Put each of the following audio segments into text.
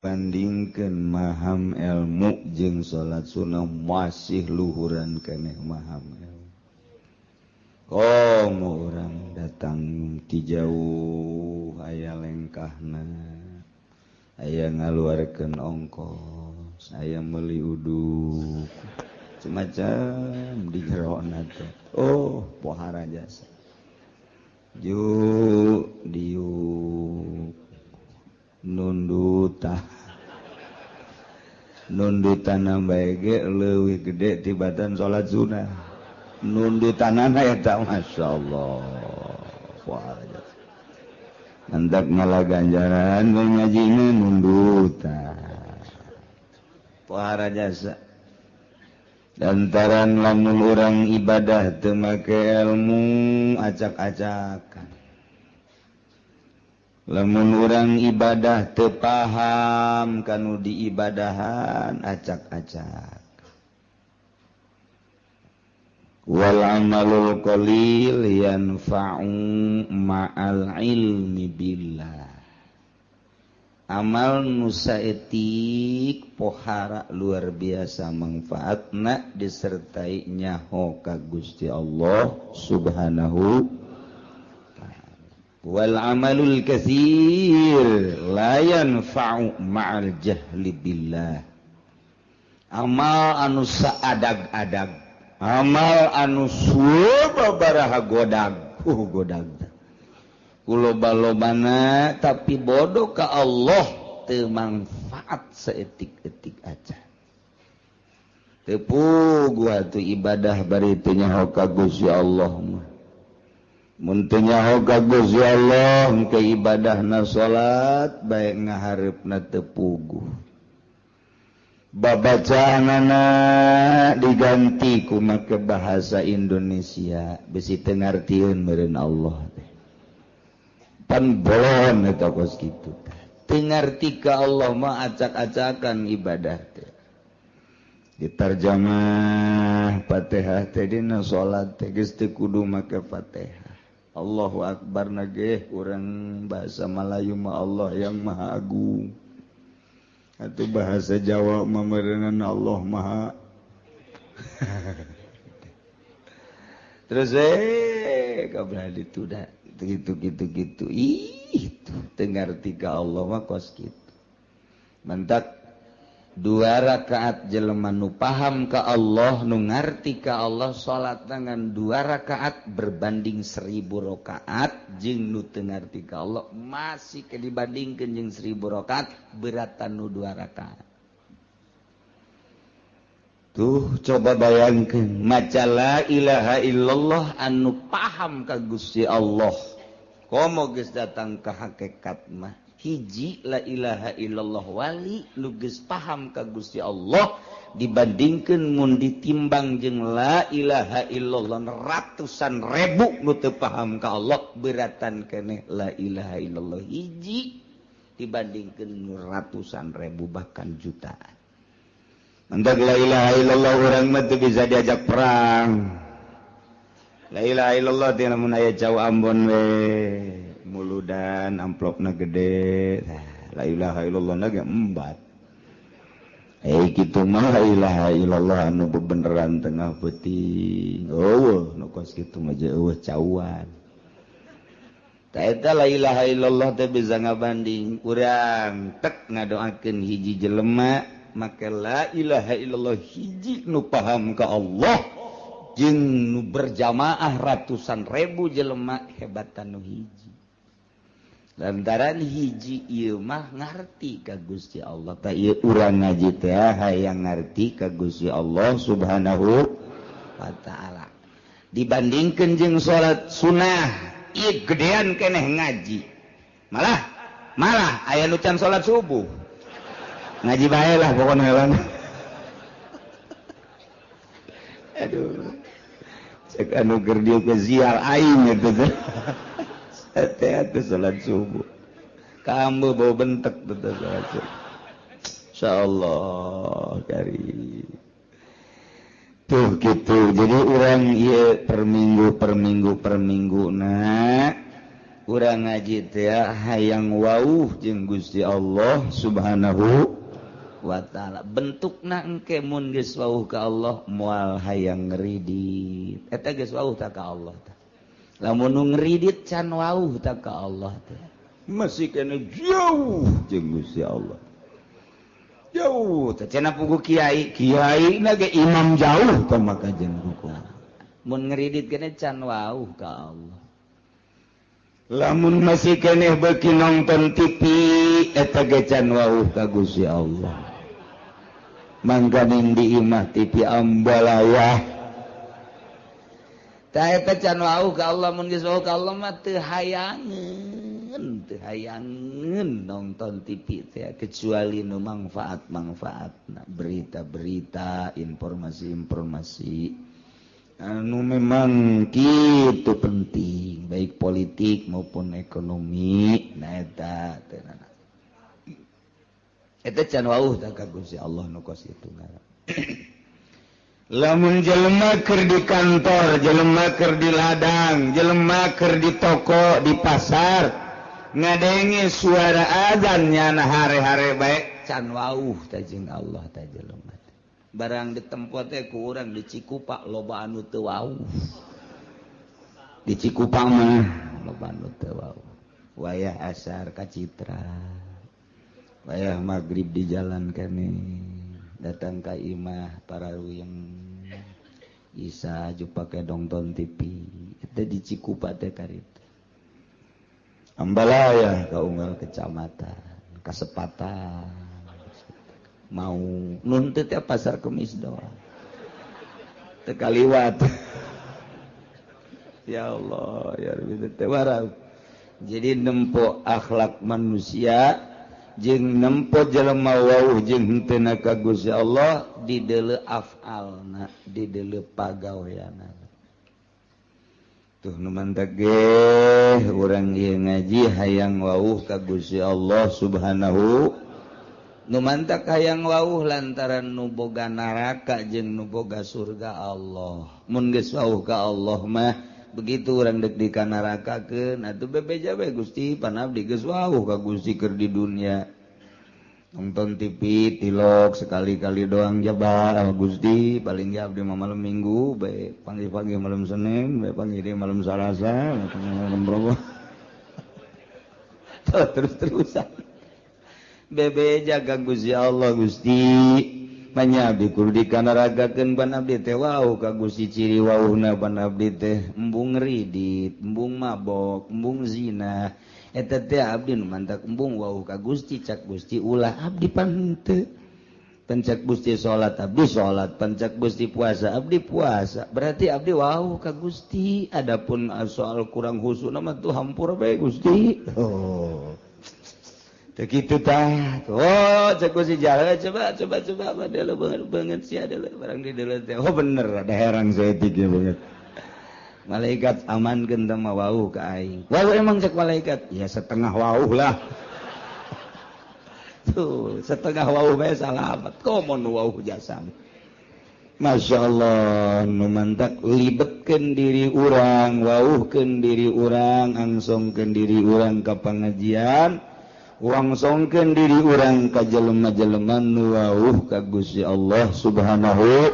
Bandingkeun maham ilmu jeung salat sunnah masih luhuran keneh maham ilmu. Komo urang datang ti jauh aya lengkahna, aya ngaluarkeun ongkos, aya meuli uduk, macam-macam di jerona teh. Oh, pohara jasa. Ju diuk nunduta nundutan bae ge leuwih gede tibatan salat sunah. Nundutanana eta masyaallah. Wah, mantap ngalah ganjaran ngajina nundutan. Pohara jasa. Lantaran lamun urang ibadah teu make ilmu acak-acakan. Lamun urang ibadah teu paham kanu diibadahan acak-acak. Wal amalul qalil yanfa'u ma'al ilmi billah. Amal nu saeutik pohara luar biasa manfaatna disertai nyaho ka Gusti Allah Subhanahu. Wal amalul katsir la yanfa'u ma'al jahli billah. Amal anu saadag-adag, amal anu sababaraha godag, godag. Kuloba-lobana tapi bodoh ka Allah teu manfaat saeutik-eutik aja. Teu puguh atuh ibadah bari teu nyaho ka Gusti Allah mah. Mun teu nyaho ka Gusti Allah ke ibadahna salat bae ngahareupna teu puguh. Babacaanana diganti ku make bahasa Indonesia besi teu ngartieun meureun Allah teh. Pan bolon eta kos kitu. Teu ngarti ka Allah mah acak-acakan ibadah teh. Ditarjamah Fatihah teh dina salat teh geus teu kudu make Fatihah. Allahu Akbar nageh urang bahasa Melayu mah Allah yang Maha Agung. Atau bahasa Jawa mah meureunana Allah Maha. Terus kabeh dituda gitu gitu gitu. Ih, teu ngarti ka Allah mah kos kitu. Mantak dua rakaat jelema nu paham ka Allah, nu ngarti ka Allah, salat dengan dua rakaat berbanding 1000 rakaat jeung nu teu ngarti ka Allah masih ke dibandingkeun jeung 1000 rakaat beratan nu dua rakaat. Tuh coba bayangkeun maca la ilaha illallah anu paham ka Gusti Allah. Komo geus datang ka hakikat mah. Hiji la ilaha illallah wali nu geus paham ka Gusti Allah dibandingkeun mun ditimbang jeung la ilaha illallah ratusan ribu nu teu paham ka Allah beratan keneh la ilaha illallah hiji dibandingkeun ratusan ribu bahkan jutaan. Mantak la ilaha illallah urang mah teu bisa diajak perang. La ilaha illallah teh lamun aya cau Ambon we muludan amplopna gede. La ilaha illallah na ge embat. Kitu mah la ilaha illallah anu bebeneran tengah peuting. Eueuh nu kos kitu mah eueuh cauan. Ta eta la ilaha illallah teh bisa ngabanding urang tek ngadoakeun hiji jelema maka la ilaha illallah hiji nu paham ka Allah jeung nu berjamaah ratusan ribu jelema hebatan nu hiji. Lantaran hiji ieu mah ngarti ka Gusti Allah. Ta ieu urang ngaji teh hayang ngarti ka Gusti Allah Subhanahu wa taala. Dibandingkeun jeung salat sunah, ieu gedean keneh ngaji. Malah malah aya nu can salat subuh. Ngaji bae lah pokona heula. Aduh. Cek anu keur dieu ke zial aing eta teh. Teh atuh salat subuh. Kamu bau bentek teh salat subuh. Insyaallah kari. Tuh gitu. Jadi urang ieu per minggu per minggu per minggu na Urang ngaji teh hayang wauh jeung Gusti Allah Subhanahu wa ta'ala. Bentukna engke mun geus wauh ka Allah moal hayang ngeridit. Eta geus wauh ta ka Allah tah. Lamun nu ngeridit can wauh ta ka Allah teh. Masih kena jauh jeung Gusti Allah. Jauh teh cenah pugu kiai, kiai na ge imam jauh tah maka jeung hukum. Mun ngeridit kene can wauh ka Allah. Lamun masih keneh beuki nonton TV eta ge can wauh ka Gusti Allah. Mangkaning di imah TV ambalaya. Tah eta can wauh ka Allah, mun geus wauh ka Allah mah teu hayangeun nonton TV teh kecuali nu manfaat-manfaatna, berita-berita, informasi-informasi anu memang kitu penting, baik politik maupun ekonomi. Nah eta teh eta can wauh tah ka Gusti Allah nu kos kitu ngaran. Lamun jelema keur di kantor, jelema keur di ladang, jelema keur di toko, di pasar, ngadenge suara azan nyana hare-hare bae can wauh tah jeung Allah tah jelema. Barang di tempat teh ku urang di Cikupa loba anu teu wauh. Di Cikupa mah loba anu teu wauh. Wayah asar ka Citra. Wayah magrib di jalan kene datang ka imah para ruyeng Isa ju pake nonton TV. Eta di Cikupa teh karita. Ambalaya ka unggal kecamatan, kasepatan. Mau nuntut ya pasar Kemis doang tekaliwat. Ya Allah ya Rabbi teh warau. Jadi nempo akhlak manusia jeung nempo jelema wauh jeung henteu ka Gusti Allah di deuleu afalna, di deuleu pagaweanna. Tuh nu mantak ge urang ieu ngaji hayang wauh ka Gusti Allah Subhanahu. Nu mantak hayang wauh lantaran nu boga neraka jeung nu boga surga Allah. Mun geus wauh ka Allah mah begitu urang deuk di ka nerakakeun atuh bebeja bae Gusti pan abdi geus wauh ka Gusti keur di dunia. Nonton TV tilok sekali-kali doang jaba Gusti paling ge abdi mah malam Minggu bae pagi-pagi malam Senin bae pagi deui malam Salasa malam Rabu. Terus-terusan. Bebe jaga Gusti Allah Gusti manya abdi kudu dikanaragakeun pan abdi teh wauh ka Gusti ciri wauhna pan abdi teh embung ridit, embung mabok, embung zina. Eta teh abdi nu mantak embung wauh ka Gusti cak Gusti ulah abdi pan henteu. Pencak Gusti salat abdi salat, pencak Gusti puasa abdi puasa. Berarti abdi wauh ka Gusti. Adapun soal kurang husuna mah tuh hampura bae Gusti. Oh. Begitu tah. Oh, cek si jalan coba coba coba apa dulu banget banget sih ada barang di dulu teh. Oh bener ada herang saeutik ya banget. Malaikat amankeun teh mah wauh ka aing. Wauh emang cek malaikat? Ya setengah wauh lah. Tuh, setengah wauh bae salamat. Komo nu wauh jasa. Masya Allah, nu mantak libetkeun diri urang, wauhkeun diri urang, angsongkeun diri urang ka pangajian. Wangsongkeun diri urang ka jelema-jelema nu wauh ka Gusti Allah Subhanahu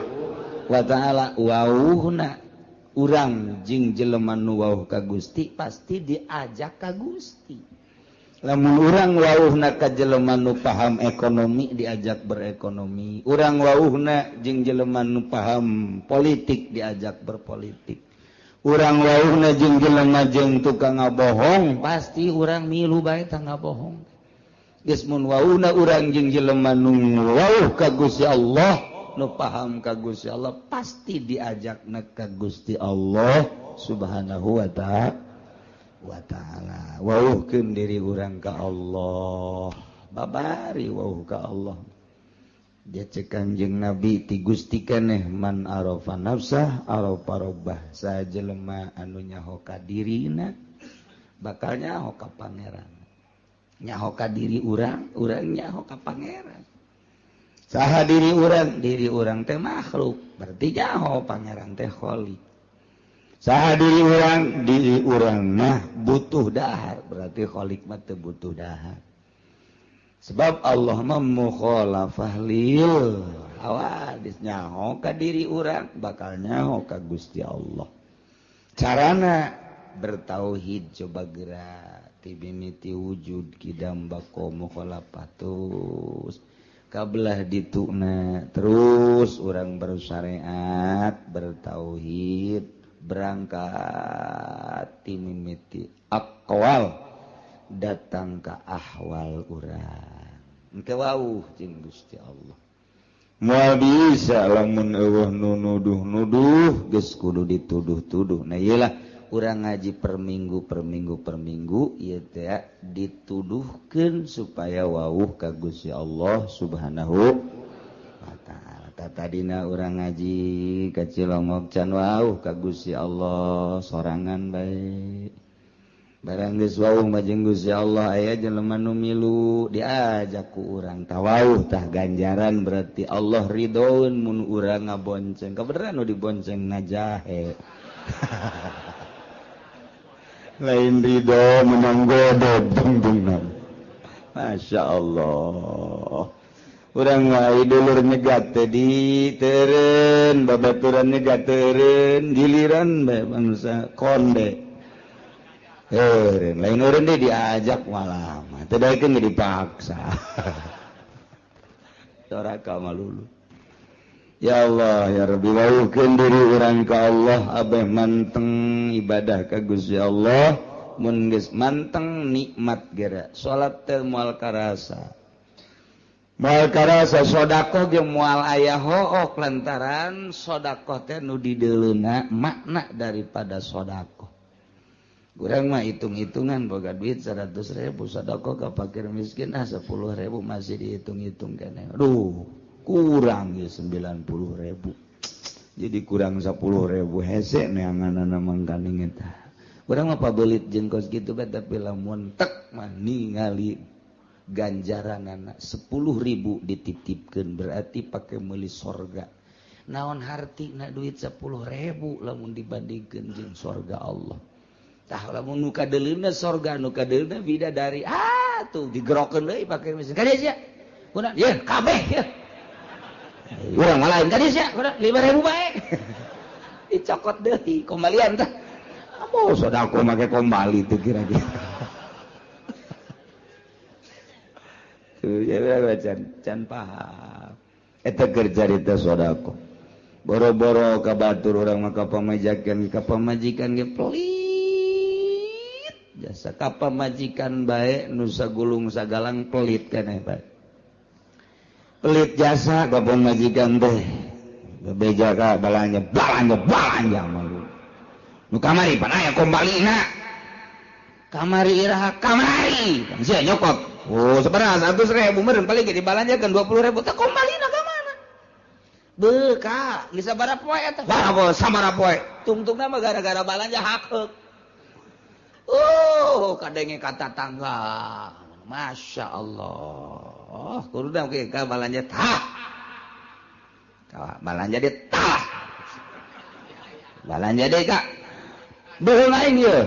wa ta'ala. Wauhna urang jeung jelema nu wauh ka Gusti pasti diajak ka Gusti. Lamun urang wauhna ka jelema nu paham ekonomi diajak berekonomi, urang wauhna jeung jelema nu paham politik diajak berpolitik, urang wauhna jeung jelema jeung tukang ngabohong pasti urang milu bae tah ngabohong. Geus mun wauhna urang jeung jelema nu wauh ka Gusti Allah, nu paham ka Gusti Allah pasti diajakna ka Gusti Allah Subhanahu wa ta'ala. Wauhkeun diri urang ka Allah, babari wauh ka Allah. Dia cek Kanjeng Nabi ti Gusti keneh man arafa nafsah arafa rabbah. Sajelema anu nyaho ka dirina bakal nyaho ka pangeran. Nyaho ka diri urang, urang nyaho ka pangeran. Saha diri urang teh makhluk, berarti nyaho pangeran teh khalik. Saha diri urang mah butuh dahar, berarti khalik mah teu butuh dahar. Sebab Allah mah mukhalafah lil hawadis, nyaho ka diri urang bakal nyaho ka Gusti Allah. Carana bertauhid coba gerak ti mimiti wujud kidam bako mukhalafah terus kabelah dituna terus urang bersyariat bertauhid berangkat ti mimiti aqwal datang ka ahwal urang engke wauh jeung Gusti Allah. Moal bisa lamun eueuh nu nuduh-nuduh geus kudu dituduh-tuduh. Nah ieu lah urang ngaji per minggu per minggu per minggu ieu teh dituduhkeun supaya wauh ka Gusti Allah Subhanahu wa taala. Tadina urang ngaji ka Cilongok can wauh ka Gusti Allah sorangan bae. Barang geus wauh mah jeung Gusti Allah aya jelema nu milu diajak ku urang tawauh tah ganjaran berarti Allah ridhoeun mun urang ngabonceng. Kabeneran nu dibonceng ngajahe. Lain ridho menang godog dungdungna. Masya Allah. Urang wae dulur nyegat teh di teureun, babaturan nyegat teureun, giliran bae bangsa konde. Eureun, lain eureun deui diajak malah mah teu daekeun ge dipaksa. Doraka malulu. Ya Allah ya Rabbi wauhkeun diri urang ka Allah abeh manteng ibadah ka Gusti Allah mun geus manteng nikmat geura salat teh moal karasa. Moal karasa sedekah ge moal aya hook lantaran sedekah teh nu dideuleuna makna daripada sedekah. Urang mah hitung-hitungan boga duit 100.000 sedekah ka fakir miskin ah 10.000 masih dihitung-hitung keneh. Aduh, kurang ya 90.000. Jadi kurang 10.000 hese neanganana mangkaning eta. Urang mah pabelit jeung kos kitu bae tapi lamun tek mah ningali ganjaranana 10.000 dititipkeun berarti pake meuli sorga. Naon hartina duit 10.000 lamun dibandingkeun jeung sorga Allah. Tah lamun nu kadeuleuna sorga nu kadeuleuna bidadari ah tuh digerokeun deui pake mesin. Ka dieu sia. Kuna ye kabeh ye. Urang mah lain ka dieu sia, kuna 5.000 bae. Dicokot deui kembalian tah. Amo sedekah make kembali teu kira-kira. Tuh ya can paham. Eta keur carita sedekah. Boro-boro ka batur urang mah ka pamajikan ge pelit. Jasa ka pamajikan bae nu sagulung sagalang pelit keneh bae. Pelit jasa ka pamajikan teh. Bebeja ka balanja balanja balanja malu. Nu kamari pan aya kombalina. Kamari iraha kamari. Sia nyokot. Oh, sabaraha 100.000 meureun paling ge dibalanjakeun 20.000 teh kombalina ka mana? Beuh ka, geus sabaraha poe eta? Wah, sabaraha poe. Tungtungna mah gara-gara balanja hakeuk. Oh, kadenge kata tangga. Masya Allah. Kudu ke ka balanja tah. Balanja dia tah. Balanja deui ka. Beuh lain ieu.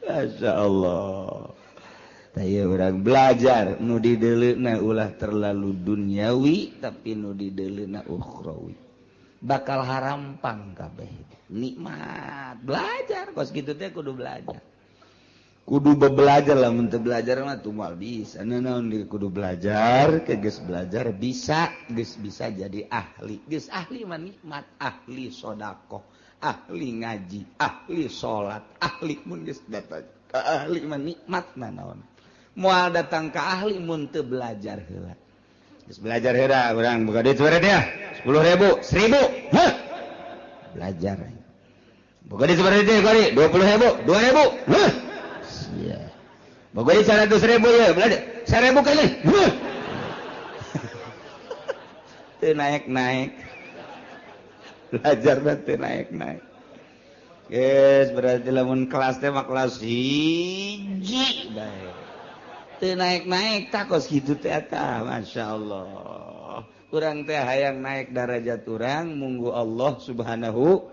Masya Allah. Tah ieu urang belajar nu dideuleuna ulah terlalu duniawi tapi nu dideuleuna ukhrawi. Bakal harampang kabeh. Nikmat belajar kos kitu teh kudu belajar. Kudu belajar lah mun teu belajar mah teu moal bisa. Naon kudu belajar, ke geus belajar bisa, geus bisa jadi ahli. Geus ahli mah nikmat, ahli sedekah, ahli ngaji, ahli salat, ahli mun geus datang ka ahli mah nikmat naon. Moal datang ka ahli mun teu belajar heula. Geus belajar heula urang boga duit sabaraha dia? 10.000, 1.000. Heh. Belajar. Boga duit sabaraha dia? 20.000, 2.000. Heh. Sia. Boga duit 100.000 ya, belajar. 1.000 kali. Heh. Teu naik-naik. Belajar teu naik-naik. Geus berarti lamun kelas teh mah kelas 1 bae. Teu naik-naik tah kos kitu teh eta masyaallah. Urang teh hayang naik darajat urang munggu Allah Subhanahu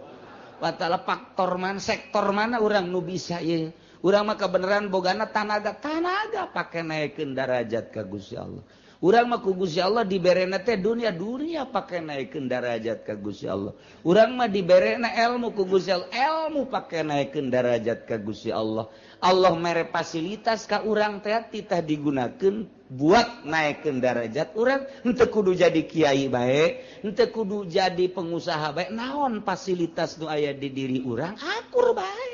wa taala faktor mana sektor mana urang nu bisa ieu. Urang mah kabeneran bogana tanaga tanaga pake naikeun darajat ka Gusti Allah. Urang mah ku Gusti Allah diberena teh dunia dunia pake naikeun darajat ka Gusti Allah. Urang mah diberena ilmu ku Gusti Allah, ilmu pake naikeun darajat ka Gusti Allah. Allah mere fasilitas ka urang teh titah digunakeun buat naikeun darajat urang, henteu kudu jadi kiai bae, henteu kudu jadi pengusaha bae, naon fasilitas nu aya di diri urang akur bae.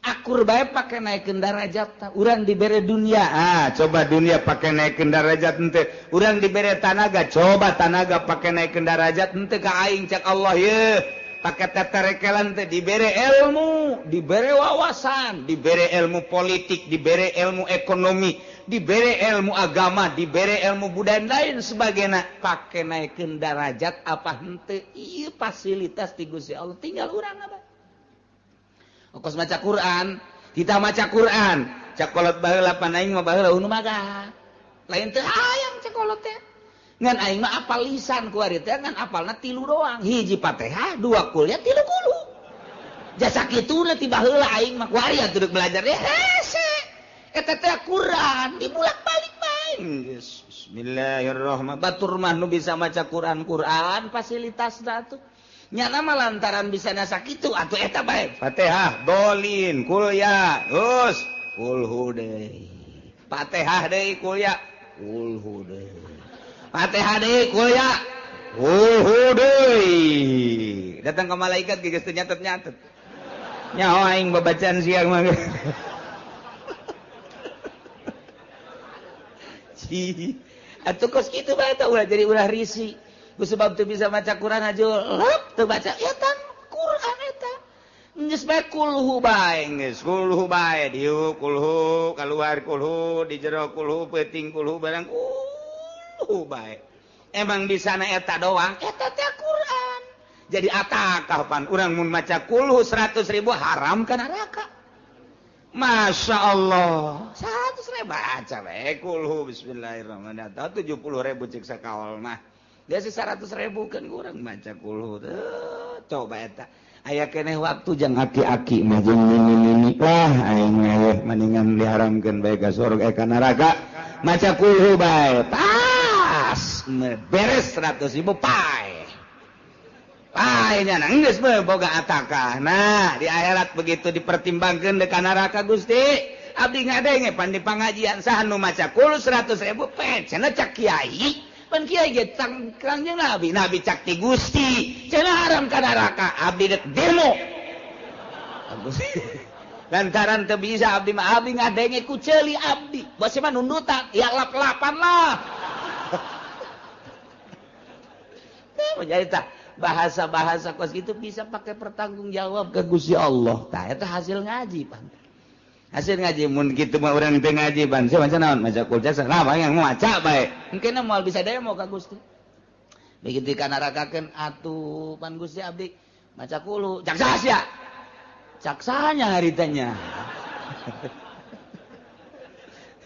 Akur bae pake naikeun darajat ta. Urang dibere dunia, ah coba dunia pake naikeun darajat henteu. Urang dibere tanaga, coba tanaga pake naikeun darajat henteu ka aing cak Allah ye. Pake teterekelan teh dibere ilmu, dibere wawasan, dibere ilmu politik, dibere ilmu ekonomi, dibere ilmu agama, dibere ilmu budaya lain sebagainya. Pake naikeun darajat apa henteu? Ieu fasilitas ti Gusti Allah tinggal urang apa? Kos maca Quran, kita maca Quran, cakolot baheula pan aing mah baheula nu maga. Lain teu hayang cakolot teh. Ngan aing mah apal lisan ku ari teh ngan apalna 3 doang. Hiji Fatihah, 2 kuliah, 3 kulu. Jasa kituna ti baheula aing mah ku ari atuh deuk belajar deh hese. Eta teh Quran dibulak-balik bae. Bismillahirrahmanirrahim. Batur mah nu bisa maca Quran, Quran fasilitasna atuh. Nyana mah lantaran bisa nasa kitu atuh eta bae. Fatihah, dolin, kuliah, terus kulhu deui. Fatihah deui kuliah, kulhu deui. Fatihah deui kuliah, kulhu deui. Datang ke malaikat geus teu nyatet-nyatet. Nyaho aing babacaan siang mah. Ci, atuh kos kitu bae tah ulah jadi ulah risi. Ku sebab teu bisa maca Quran aja lep teu baca eta Quran eta geus bae kulhu bae geus kulhu bae dieu kulhu kaluar kulhu di jero kulhu peuting kulhu barang kulhu bae emang bisa na eta doang eta teh Quran jadi atakah pan urang mun maca kulhu 100.000 haram ka neraka. Masya Allah 100.000 baca bae kulhu bismillahirrahmanirrahim 70.000 cek sakaol mah. Dia sih 100.000 kan kurang maca kulhu tuh coba eta aya keneh waktu jang aki-aki mah jeung nini-nini lah aing mah mendingan diharamkeun bae ka surga ka neraka maca kulhu bae pas beres 100.000 pae pae nya geus boga atakah. Nah di akhirat begitu dipertimbangkeun deuk ka neraka Gusti abdi ngadenge pan di pangajian saha nu maca kulhu 100.000 pe cenah cak kiai pan kiai ge kangjeng Nabi, Nabi cak ti Gusti, cenah haram ka neraka, abdi dek demo. Lantaran teu bisa abdi mah abdi ngadenge ku ceuli abdi. Bos mah nundutan, ya lap-lapan lah. Jadi tah bahasa-bahasa kos gitu bisa pakai pertanggungjawab ke Gusti Allah. Tah eta hasil ngaji pan. Hasil ngaji mun kitu mah urang teu ngaji ban sia maca naon maca kulca salah yang maca bae mungkin moal bisa demo ka Gusti begitu kanarakakeun atuh pan Gusti abdi maca kulu cak saha sia cak sahanya haritanya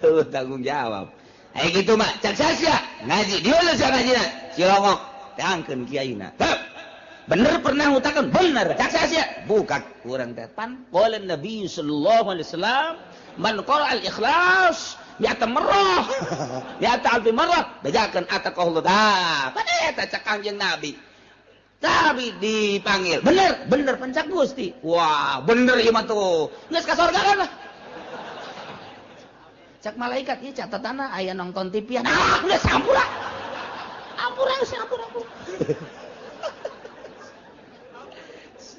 tuh tanggung jawab aya kitu mah cak saha sia ngaji dieu sia ngajina cilongok tangkeun kiaina bener pernah ngutakan bener cak sia buka kurang teh pan qala Nabi sallallahu alaihi wasallam man qara al ikhlas ya tamarrah ya ta'al marrah bejakeun ataqallahu ta pan eta cak Kangjeng Nabi tapi dipanggil bener bener pencak Gusti wah bener ieu mah tuh geus ka sorga kan lah cak malaikat ieu catatana aya nonton TV ah geus ampura ampura geus ampura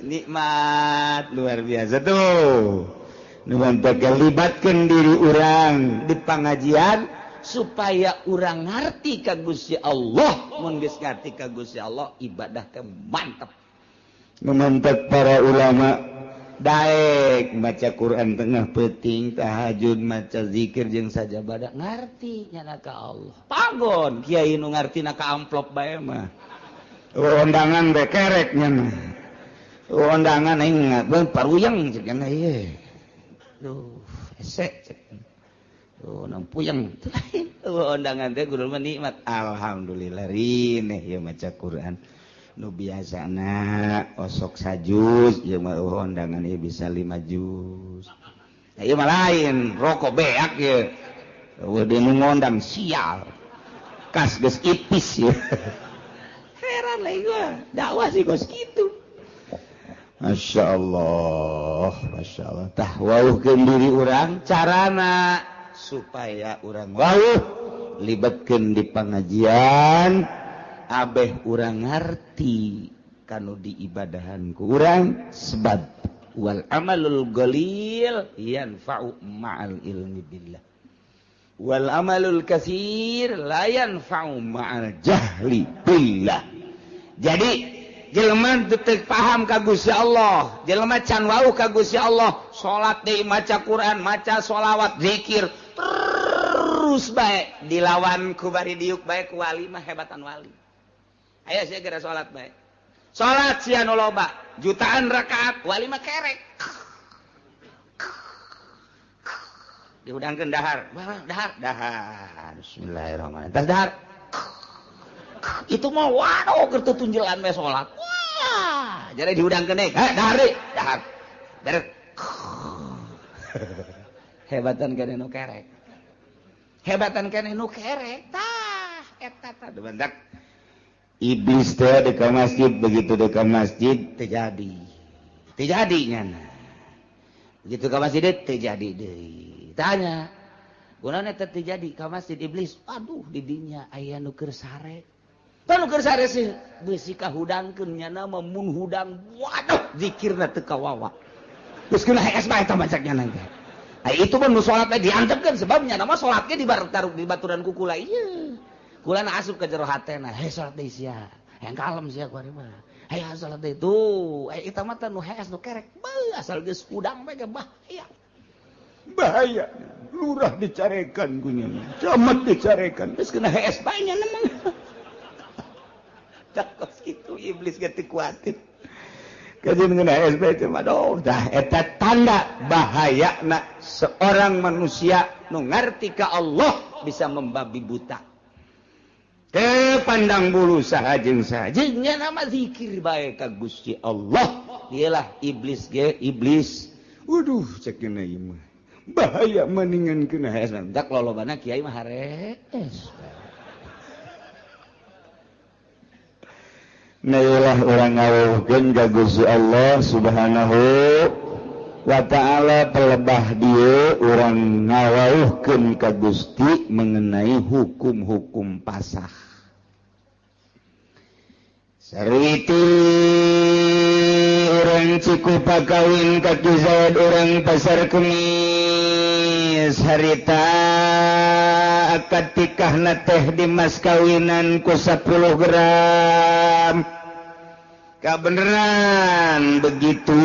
nikmat luar biasa tuh. Nu libatkan diri urang di pengajian supaya urang ngerti ka Gusti Allah. Mun geus ngarti ka Gusti Allah ibadah teh mantep. Memantap para ulama daek maca Quran tengah peuting tahajud maca zikir jeung sajabada ngarti nyana ka Allah. Pagon kiai nu ngartina ka amplop bae mah. Undangan bae kerek nya mah. Undangan aing paruyeng cek ieu. Duh, hese cek. Oh, nang puyeng. Oh, undangan teh guru mah nikmat. Alhamdulillah rineh ieu maca Quran. Nu biasana osok sajuz ieu mah undangan ieu bisa 5 juz. Nah, ieu mah lain, rokok beak ieu. Eueuh deui nu ngondang sial. Kas geus ipis ieu. Heran lah gua, dakwah sih kos kitu. Masya Allah, Masya Allah. Tah wauhkeun diri urang carana supaya urang wauh libatkeun di pengajian abeh urang ngarti kanu diibadahan ku urang sebab wal amalul qalil yanfa'u ma'al ilmi billah wal amalul katsir la yanfa'u ma'al jahli billah. Jadi jelema teu paham ka Gusti Allah, jelema can wauh ka Gusti Allah, salat deui maca Quran, maca sholawat, zikir terus bae dilawan ku bari diuk bae ku wali mah hebatan wali. Ayo sia geura salat bae. Salat sia nu loba, jutaan rakaat, wali mah kerek. Dihudangkeun dahar, dahar, dahar. Bismillahirrahmanirrahim. Tas dahar. Itu mah waduh keur tutunjelan bae salat. Wah, jadi dihudangkeun deui. Heh, dahar deui, dahar. Beres. Hebatan keneh nu kerek. Hebatan keneh nu kerek. Tah, eta tah bentak. Iblis teh di ka masjid, begitu di ka masjid teu jadi. Teu jadi nyana. Begitu ka masjid teu jadi deui. Tanya, gunana teh teu jadi ka masjid iblis. Aduh, di dinya aya nu keur sare. Tah nu keur sare sih beusi kahudangkeun nyana mah mun hudang waduh zikirna teu kawawa. Geus kena hees bae eta macak nyana teh. Ai itu mah nu salat teh diantepkeun sebab nyana mah salat ge di baturan ku kula ieu. Kula na asup ka jero hatena, hei salat deui sia. Hayang kalem sia ku ari mah. Hayang salat deui tuh, ai eta mah teh nu hees nu kerek. Beuh asal geus hudang bae ge bahaya. Bahaya. Lurah dicarekan ku nyana. Camat dicarekan. Geus kena hees bae nyana mah. Tah kos kitu iblis ge teu kuatir. Kajian ngena hees bae teh mah aduh, dah eta tanda bahayana seorang manusia nu ngarti ka Allah bisa membabi buta. Teu pandang bulu saha jeung saha. Jeung nama zikir bae ka Gusti Allah. Iyalah iblis ge iblis. Waduh cek kena ieu mah. Bahaya maningan kena hees. Dak lolobana kiai mah harees. Nah iyalah urang ngaweuhkeun ka Gusti Allah Subhanahu wa ta'ala pelebah dieu urang ngawauhkeun ka Gusti mengenai hukum-hukum pasah. Sarwiti urang Cikupa kawin ka Ki Zaid urang Pasar Kemis harita akad tikahna teh di mas kawinan ku 10 gram. Kabeneran begitu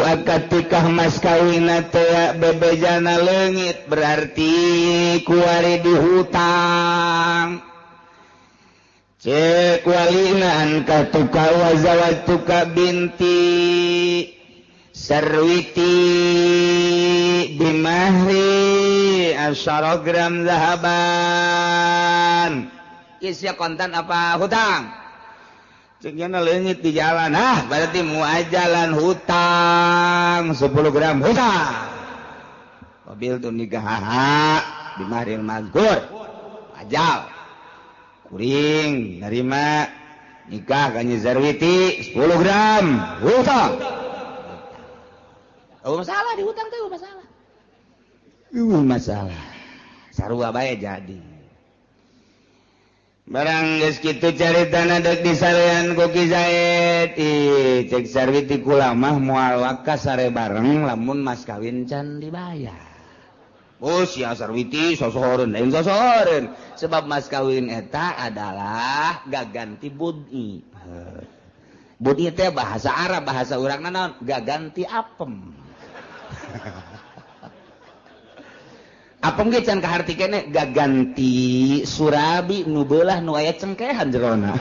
akad tikah mas kawin teh bebejana leungit berarti kuari dihutang. Cek walina angka tuka wa zawatuka binti Sarwiti bimahri 10 gram zahaban. Isya kontan apa hutang? Ceknya leungit di jalan, ah berarti muajalan hutang 10 gram hutang. Mobil tuh nikah bimahril mazkur ajal kuring nerima nikah kanyi Zarwiti 10 gram hutang. Oh masalah di hutang tuh masalah. Masalah. Sarua bae jadi. Barang geus kitu caritana deuk disarean ku Ki Zaid. Ih, cek Sarwiti kula mah moal waka sare bareng lamun mas kawin can dibayar. Oh sia Sarwiti sosohoreun, lain sosohoreun. Sebab mas kawin eta adalah gaganti bud'i. Bud'i teh bahasa Arab, bahasa urang naon? Gaganti apem. Apem ge can kaharti keneh gaganti surabi nu beulah nu aya cengkehan jerona.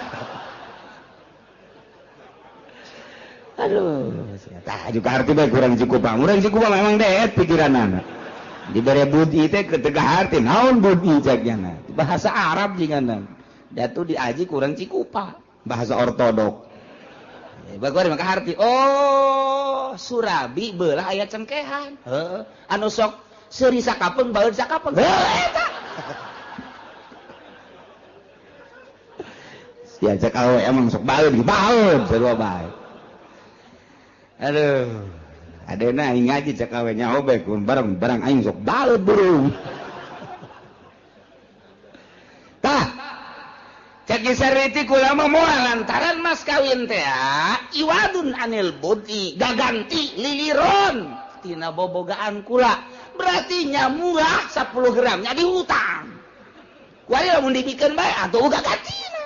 Aduh, tah juga harti bae kurang Cikupa. Urang Cikupa memang deet pikiranana. Dibere budi teh ketegah arti naon budi caknya bahasa Arab jigana. Datu diaji kurang Cikupa bahasa ortodok. Bagus maka arti oh surabi belah aya cengkehan. Heeh. Anu sok seuri sakapeung baeud sakapeung. Heuh eta. Diajak awe emang sok baeud baeud sarua bae. Aduh. Adena aing ngaji cek awe nyaho bae kun bareng-bareng aing sok baeud burung. Tah. Cek Sarwiti kula mah moal lantaran mas kawin teh iwadun anil budi gaganti liliron tina bobogaan kula. Berarti nya murah 10 gram nya dihutang. Kuari lamun dibikeun bae atuh uga gantina.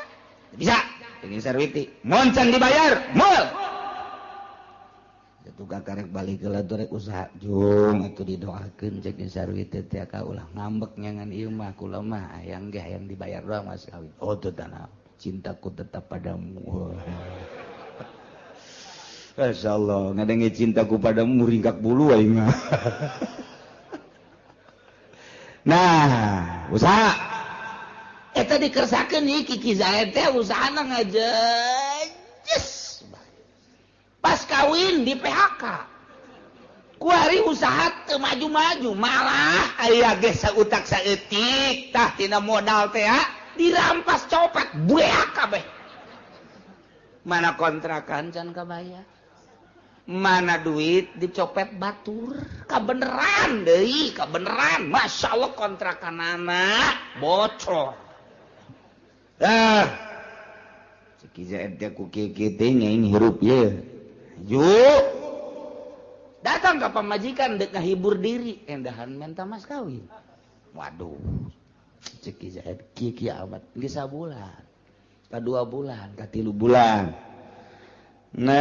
Bisa. Ini Sarwiti moncan dibayar moal. Tukang karek balik ke rek usaha jung atuh didoakeun cek Sarwiti teh ka ulah ngambek nyangan ieu mah kula mah hayang ge hayang dibayar doang mas kawin. Oh teu tanah cintaku tetap padamu. Masyaallah ngadenge cintaku padamu ringkak bulu aing mah. Nah, usaha eta dikersakeun ieu Ki Zaid teh usahana ngajejes. Pas kawin di PHK. Kuari usaha teu maju-maju malah aya ge sautak saeutik tah tina modal teh dirampas copet bueak kabeh. Mana kontrakan can kabayar. Mana duit dicopet batur. Kabeneran deui, kabeneran. Masyaallah kontrakanana bocor. Ah. Ki Zaid teh ku kieu teh nyaing hirup ye. Yuk datang ke pamajikan dek ngahibur diri endahan minta mas kawin. Waduh cek Ki Zaid kieu amat geus sabulan ka 2 bulan ka 3 bulan. Nah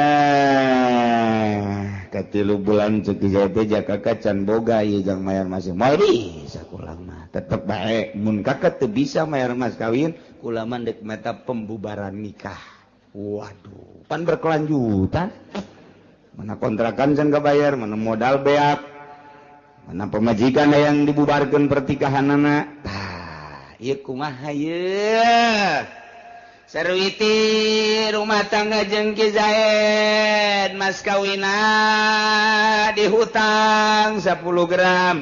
ka 3 bulan cek Ki Zaid teh jaka can boga ieu jang mayar mas moal bisa kula mah tetep bae mun kakak teu bisa mayar mas kawin kula mah dek meta pembubaran nikah. Waduh, pan berkelanjutan. Mana kontrakan can kabayar, mana modal beak, mana pemajikan yang dibubarkan pertikahanana. Tah, ieu kumaha ieu? Sarwiti rumah tangga jeung Ki Zaid, mas kawina dihutang 10 gram.